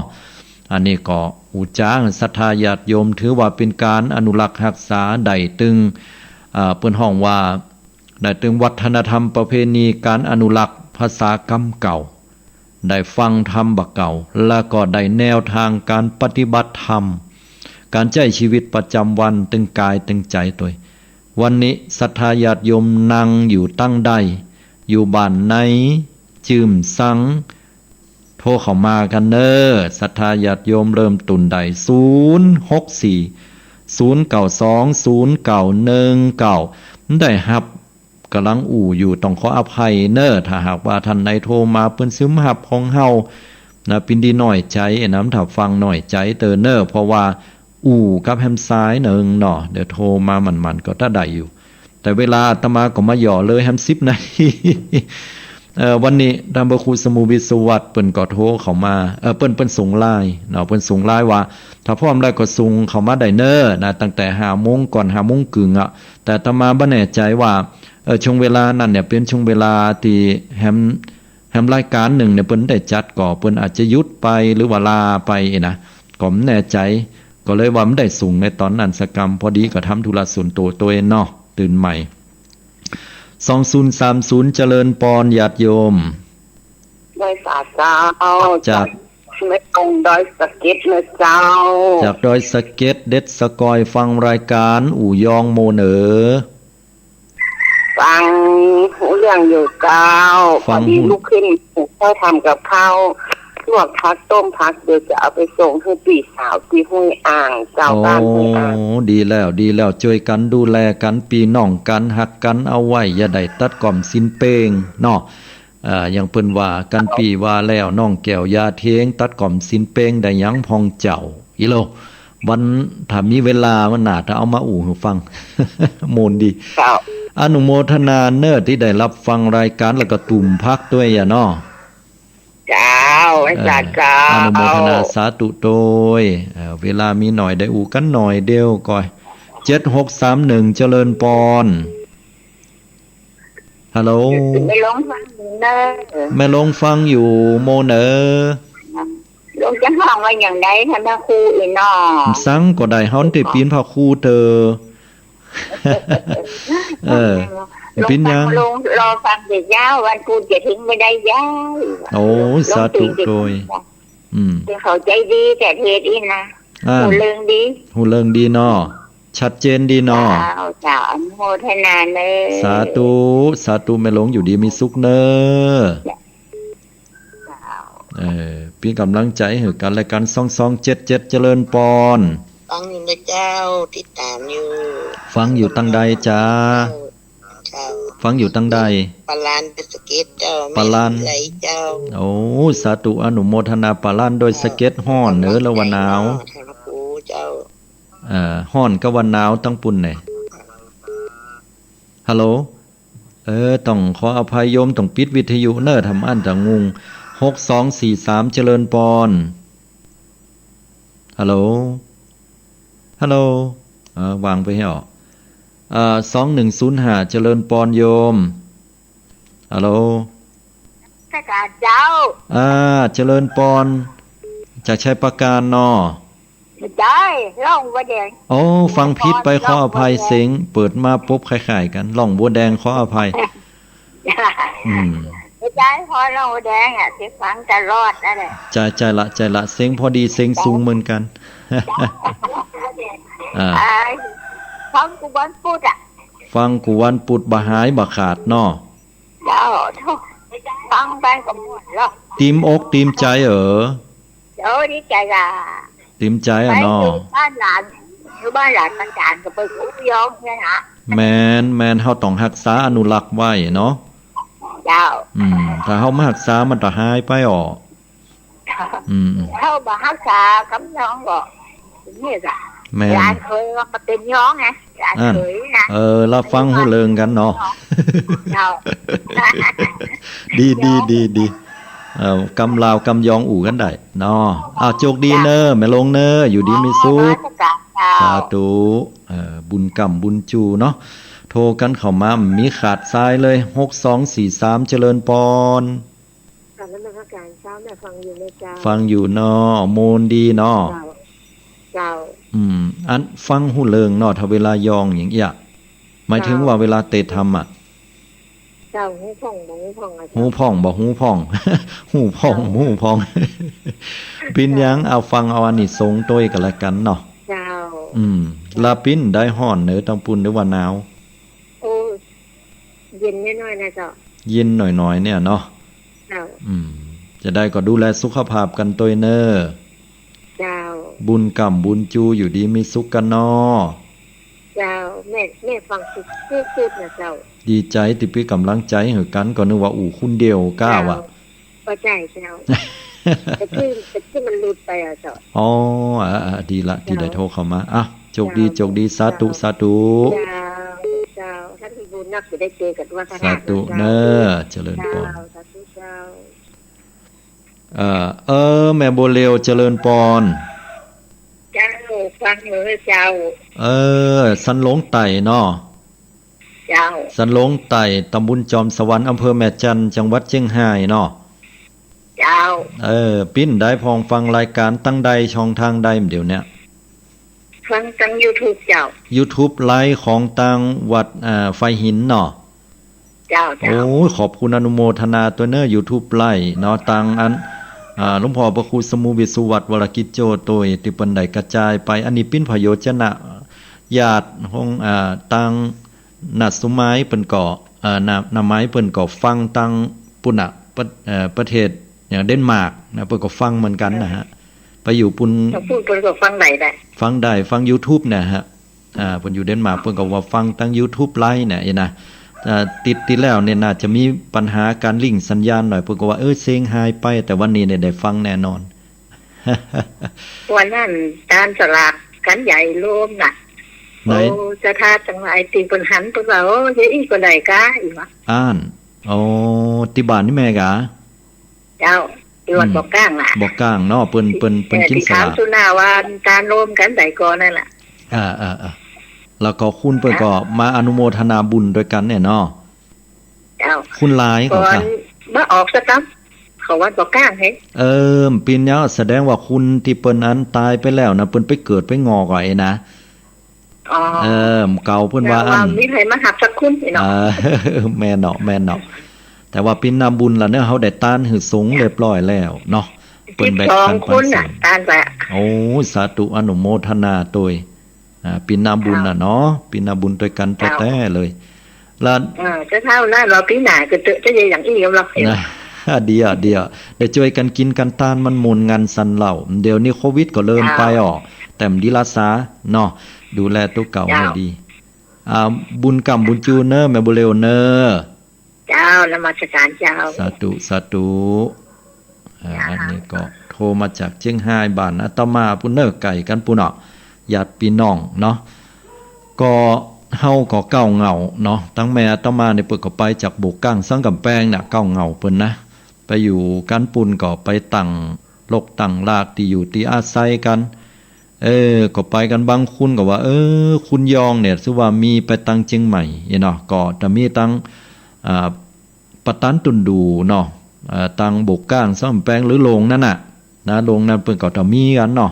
อันนี้ก็อู้จ๋าศรัทธาญาติโยม ถือว่าเป๋นก๋านอนุรักษ์ฮักษาได้ตึง อ่า เปิ้นฮ้องว่า ได้ตึงวัฒนธรรมประเพณีก๋านอนุรักษ์ภาษากำเก่า ได้ฟังธรรมบ่าเก่า แล้วก็ได้แนวทางก๋านปฏิบัติธรรม ก๋านใจ๊จีวิตประจ๋ำวันตึงก๋ายตึงใจ๋ตวย วันนี้ศรัทธาญาติโยมนั่งอยู่ตังใด อยู่บ้านไหน จื้มสัง โทรเข้ามากั๋นเน่อ ศรัทธาญาติโยมเริ่มต้นได้ ศูนย์ หก สี่ ศูนย์ เก้า สอง ศูนย์ เก้า หนึ่ง เก้า ได้ฮับ ก่ำลังอู้อยู่ ต้องขออภัยเน่อ ถ้าหากว่าต้านใดโทรมาเปิ้นซึมฮับของเฮา นะ เป๋นดีน้อยใจ๋นะ ถ้าฟังน้อยใจ๋เต๊อะเน่อ เพราะว่าอู้กับแหมสายนึ่งเนาะ เดี๋ยวโทรมาหมั่นๆ ก็ถ้าได้อยู่ แต่เวลาอาตมาก็มาหย่อเลยแหมสิบนาที เอ่อ วันนี้ต้านพระครูสมุห์ วิศวัตร เปิ้นก็โทรเข้ามา เอ่อ เปิ้น เปิ้นส่งไลน์เนาะ เปิ้นส่งไลน์ว่า ถ้าพร้อมแล้วก็ส่งเข้ามาได้เน่อนะ ตั้งแต่ห้าโมง ก่อนห้าโมงครึ่งอะ แต่อาตมาบ่แน่ใจ๋ว่า เอ่อ ช่วงเวลานั้นเนี่ย เป๋นช่วงเวลาตี้แหม แหมรายก๋านนึ่งเนี่ย เปิ้นได้จัดก่อ เปิ้นอาจจะหยุดไป หรือว่าลาไปนะ ก็บ่แน่ใจ๋ ก็เลยว่าบ่ได้ส่งในต๋อนนั้นสักกำ พอดีก็ทำธุระส่วนตั๋วตวยเนาะ ตื่นใหม่ สองศูนย์สามศูนย์ เจริญปอน ญาติโยม ไหว้สาเจ้า จาก จากแม่กงดอยสะเก็ดนะเจ้า จากดอยสะเก็ด เด็ดสะกอย ฟังรายก๋านอู้ยองโมเน่อ ฟังฮู้เรื่องอยู่เจ้า ฟัง พอดีฮู้ ลุกขึ้นหุงข้าวทำกับข้าว ลวกผักต้มผัก เดี๋ยวจะเอาไปส่งหื้อปี้สาวตี้ห้วยอ่างเจ้า โอ้ บ้านห้วยอ่าง ดีแล้ว ดีแล้ว จ้วยกั๋นดูแลกั๋น ปี้น้องกั๋น ฮักกั๋นเอาไว้ อย่าได้ตัดก้อมสิ้นเป้งเนาะ เอ่อ อย่างเปิ้นว่ากั๋น ปี้ว่าแล้ว น้องแก้วยาเทง ตัดก้อมสิ้นเป้งได้หยังพ่องเจ้า อี้โล วัน ถ้ามีเวลาวันหน้า ถ้าเอามาอู้หื้อฟัง ม่วนดี ครับ อนุโมทนาเน่อตี้ได้ฮับฟังรายก๋าน แล้วก็ตุ้มผักตวยอะเนาะ เจ้า เอ่อ สาธุเจ้า อนุโมทนาสาธุตวย เอ่อ เวลามีน้อยได้อู้กั๋นน้อยเดียวก่อ เจ็ดหกสามหนึ่ง เจริญปอน ฮัลโหล แม่หลวงฟังอยู่เน่อ แม่หลวงฟังอยู่โมเน่อ หลวงจะฮ้องว่าอย่างใด ต้านพระครูอี้เนาะ สังก็ได้ เฮาได้เป๋นพระครูเต๊อะ เออ หลวง เป๋นหยัง หลวงรอฟังเต๊อะเจ้า วันพุธจะเถิงบ่ได้เจ้า โอ้ หลวง สาธุ เป๋น ตวย อืม เปิ้นเข้าใจ๋ดีแก่เทศน์อี้นะ อ่า ฮู้เรื่องดี ฮู้เรื่องดีเนาะ ชัดเจนดีเนาะ เจ้า เจ้า อนุโมทนาเน่อ สาธุ สาธุ แม่หลวงอยู่ดีมีสุขเน่อ เจ้า เออ เป๋นก๋ำลังใจ๋หื้อกั๋นและกั๋น สองสองเจ็ดเจ็ด เจริญปอน ฟังอยู่นะเจ้า ติดต๋ามอยู่ ฟังอยู่ตังใดจ๊ะ เจ้า ฟังอยู่ตังใด ปาลานดอยสะเก็ดเจ้า ปาลาน แม่ศรีวิไลเจ้า โอ้ สาธุ อนุโมทนา ปาลานดอยสะเก็ด ฮ้อนเน่อ หรือว่าหนาว ท่านพระครูเจ้า เอ่อ ฮ้อนกับว่าหนาวตังปุ้นแหน่ ฮัลโหล เออ ต้องขออภัยโยม ต้องปิดวิทยุเน่อ ถ้าบ่อั้นจะงง หกสองสี่สาม เจริญปอน ฮัลโหล ฮัลโหล เออ วางไปเหีย เอ่อ สองหนึ่งศูนย์ห้า เจริญปอนโยม ฮัลโหล พระอาจารย์เจ้า อ่า เจริญปอน จากชัยปราการเนาะ บ่ใจ้ ร่องบัวแดง โอ้ ฟังผิดไป ขออภัย เสียงเปิดมาปุ๊บคล้ายๆ กั๋น ร่องบัวแดง ขออภัย อืม บ่ใจ้ เพราะร่องบัวแดงอะ ตี้ฟังตลอดนั่นแหละ ใจ้ ใจ้ละ ใจ้ละ เสียงพอดี เสียงสูงเหมือนกั๋น อ่า อ่า ฟังกู้วันปุ๊ดอะ ฟังกู้วันปุ๊ด บ่หายบ่ขาดเนาะ เจ้า ฟังไปก็ม่วนแล้ว ตริมอกตริมใจ๋เออ เจ้า ดีใจ๋ละ ตริมใจ๋อะเนาะ ไปอยู่บ้านหลาน อยู่บ้านหลานอาจารย์ก็ไปอู้ย้องเนี่ยนะ แม่น แม่น เฮาต้องฮักษาอนุรักษ์ไว้เนาะ เจ้า อืม ถ้าเฮาบ่ฮักษามันก็หายไปอ้อ อืม เฮาบ่ฮักษากำย้องก็ นี่ก็ แม่น หลานเขยก็เป๋นย้องไง หลานเขยนะ เออ ละฟังฮู้เรื่องกั๋นเนาะ เจ้า ดี ดี ดี ดี เอ่อ กำลาวกำย้องอู้กั๋นได้เนาะ อ้าว โจคดีเน่อ แม่ลงเน่อ อยู่ดีมีสุข นมัสก๋านเจ้า สาธุ เอ่อ บุญก้ำบุญจูเนาะ โทรกั๋นเข้ามา มีขาดสายเลย หกสองสี่สาม เจริญปอน กราบนมัสก๋านเจ้า แม่ฟังอยู่นะเจ้า ฟังอยู่เนาะ ม่วนดีเนาะ เจ้า เจ้า อืม อันฟังฮู้เรื่องเนาะ ถ้าเวลาย้องอย่างเอี้ย หมายถึงว่าเวลาเตะธรรมอะ เจ้า ฮู้พ่องบ่ฮู้พ่องอะเจ้า ฮู้พ่องบ่ฮู้พ่อง ฮู้พ่อง เจ้า ฮู้พ่อง เป๋นหยัง เอาฟังเอาอานิสงส์ตวยกั๋นละกั๋นเนาะ เจ้า อืม ละปิ้นได้ฮ้อนเน่อตังปุ้นหรือว่าหนาว โอ้ เย็นน้อยๆ นะเจ้า เย็นน้อยๆ เนี่ยเนาะ เจ้า อืม จะได้ก็ดูแลสุขภาพกั๋นตวยเน่อ เจ้า บุญก้ำบุญจูอยู่ดีมีสุขกั๋นเนาะ เจ้า แม่ แม่ฟังสุดๆ นะเจ้า ดีใจ๋ตี้เป๋นก๋ำลังใจ๋หื้อกั๋น ก็นึกว่าอู้คนเดียวก้าว่ะ เจ้า บ่ใจ้เจ้า แต่ตี้ แต่ตี้มันหลุดไปอะเจ้า อ๋อ อ่า อ่า ดีละ ตี้ได้โทรเข้ามา อ่ะ โจคดี เจ้า โจคดี สาธุ เจ้า สาธุ เจ้า เจ้า ถ้ามีบุญนักจะได้เจอกั๋นวัดพระธาตุ สาธุ เจ้า เน่อ เจริญปอน เจ้า สาธุเจ้า เอ่อ เออ แม่บัวเร็ว เจริญปอน เจ้า ฟังอยู่เจ้า เออ สันหลงใต้เนาะ เจ้า สันหลงใต้ ตำบลจอมสวรรค์ อำเภอแม่จันทน์ จังหวัดเจียงฮายเนาะ เจ้า เออ ปิ้นได้พ่องฟังรายก๋านตังใด ช่องตางใดเดี๋ยวเนี้ย ฟังตังยูทูบเจ้า ยูทูบไลฟ์ของตังวัด อ่า ไฟหินเนาะ เจ้า เจ้า โอ้ย ขอบคุณอนุโมทนาตวยเน่อ ยูทูบไลฟ์เนาะ ตังอัน อ่า หลวงพ่อพระครูสมุห์ วิสุวัตร วรกิจโจ ตวยตี้เปิ้นได้กระจายไป อันนี้ปิ้นผโยชนะญาติของ อ่า ตังน้าสุมายเปิ้นก็ เอ่อ น้า น้าไม้เปิ้นก็ฟังตังปุ้นน่ะ ประ เอ่อ ประเทศอย่างเดนมาร์กนะ เปิ้นก็ฟังเหมือนกั๋นนะฮะ ไปอยู่ปุ้น ทางปุ้นเปิ้นก็ฟังได้ ได้ ฟังได้ ฟังยูทูบนะฮะ อ่า เปิ้นอยู่เดนมาร์ก เปิ้นก็ว่าฟังตังยูทูบไลฟ์เนี่ยนะ เอ่อ ติด ติดแล้วเนี่ยน่าจะมีปัญหาก๋านลิงก์สัญญาณหน่อย เปิ้นก็ว่า เออ เสียงหายไป แต่วันนี้เนี่ยได้ฟังแน่นอน วันนั้นตานสลากกั๋นใหญ่โลมน่ะ ไหน โอ้ ศรัทธาตังหลายตี้เปิ้นหันเปิ้นว่า โอ้ เดี๋ยวอี้ก็ได้ก้า อี้วะ อ้าน โอ้ ตี้บ้านนี่แม่กา เจ้า ตี้วัด อืม บ่อก้างน่ะ บ่อก้างเนาะ เปิ้น เปิ้น เปิ้น เอ่อ กิ๋น ตี้ ส ถาม ลาก สุนาว่าตานโลมกั๋นใดก่อนนั่นน่ะ อ่า อ่า อ่า แล้วก็คุณเปิ้นก็ อ่ะ มาอนุโมทนาบุญตวยกั๋นเนี่ยเนาะ เจ้า คุณหลายเขา ก่อน กะ บ่ออกสักกำ เขาวัดบ่อก้างเฮ้ย เออ ปิ้นเนาะ แสดงว่าคุณตี้เปิ้นอันต๋ายไปแล้วนะ เปิ้นไปเกิดไปงอกไอ้นะ อ๋อ เออ เก่าเปิ้นว่า แต่ว่าอั้น มีใผมาหับสักคนเนาะ เออ แม่นเนาะ แม่นเนาะ แต่ว่าปิ้นน้ำบุญละเนาะ เฮาได้ตานหื้อสงฆ์เรียบร้อยแล้วเนาะ เปิ้นแบ่งปันปันสงฆ์ สิบสองคนน่ะ ตานไป โอ้ สาธุ อนุโมทนาตวย อ่า ปิ้นน้ำบุญน่ะเนาะ ปิ้นน้ำบุญตวยกั๋นแต๊ๆ เลย ละ เออ จะเท่านั้น รอปี๋หน้าก็เตอะ จะอย่างอี้กับเรา นะ ดีอ่ะ ดีอ่ะ ได้จ้วยกั๋นกิ๋นกั๋นตาน มันม่วนงันสันเหล่า เดี๋ยวนี้โควิดก็เริ่มไปอ่อ แต่มันดีละสาเนาะ ดูแลตั๋วเก่าให้ดี อ่า บุญก้ำบุญจูเน่อ แม่บัวเร็วเน่อ เจ้า นมัสก๋านเจ้า สาธุ สาธุ อ่า อันนี้ก็โทรมาจากเจียงฮาย บ้านอาตมาปุ้นเน่อ ใก้กั๋นปุ้นเนาะ ญาติปี้น้องเนาะ ก็เฮาก็เก้าเหง้าเนาะ ตังแม่อาตมาเนี่ยเปิ้นก็ไปจากบ่อก้างสังก๋ำแปงน่ะ เก้าเหง้าเปิ้นนะ ไปอยู่กั๋นปุ้นก็ไปตั้งรกตั้งรากตี้อยู่ตี้อาศัยกั๋น เออ ก็ไปกั๋น บางคนก็ว่า เออ คุนยองเนี่ย ถือว่ามีไปตังเจียงใหม่เนาะ ก็จะมีตัง อ่า ปะตันตุนดูเนาะ เอ่อ ตังโบกก้าง สำแปง หรือโลงนั้นน่ะ นะ โลงนั้นเปิ้นก็จะมีกั๋นเนาะ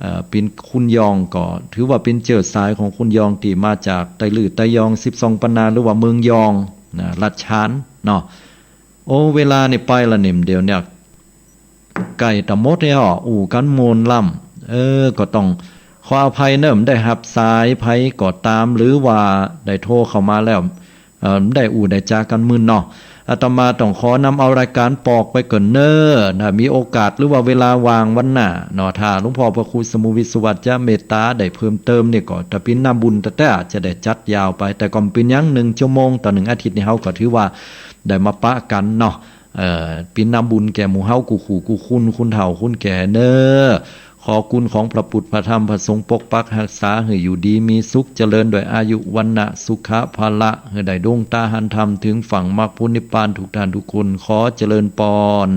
เอ่อ เป๋นคุนยอง ก็ถือว่าเป๋นเจื้อสายของคุนยองตี้มาจากไตลื้อไตยอง สิบสองปันนา หรือว่าเมืองยอง นะ รัฐฉานเนาะ โอ้ เวลานี่ไปละเนี่ย เดี๋ยวเนี่ย ใก้จะหมดแล้ว อู้กั๋นม่วนล้ำ เออ ก็ต้องขออภัยเนาะ บ่ได้ฮับสายใผก็ต๋าม หรือว่าได้โทรเข้ามาแล้ว เอ่อ บ่ได้อู้ได้จ๋ากั๋นมื่นเนาะ อาตมาต้องขอนำเอารายก๋านปอกไปก่อนเน่อ ถ้ามีโอกาสหรือว่าเวลาว่างวันหน้าเนาะ ถ้าหลวงพ่อพระครูสมุห์วิศวัตรจะเมตต๋าได้เพิ่มเติมนี่ก็จะเป๋นหน้าบุญแต๊ๆ จะได้จัดยาวไป แต่ก็บ่เป๋นหยัง นึ่งชั่วโมงต่อนึ่งอาทิตย์นี่ เฮาก็ถือว่าได้มาปะกั๋นเนาะ เอ่อ เป๋นหน้าบุญแก่หมู่เฮากู้คู่กู้คน คนเฒ่าคนแก่เน่อ ขอคุณของพระปุทธ พระธรรม พระสงฆ์ ปกปักฮักษา หื้ออยู่ดีมีสุข เจริญด้วยอายุ วรรณะ สุขะ พละ หื้อได้ดวงต๋าหันธรรม เถิงฝั่งมรรคผลนิพพาน ทุกท่านทุกคน ขอเจริญปอน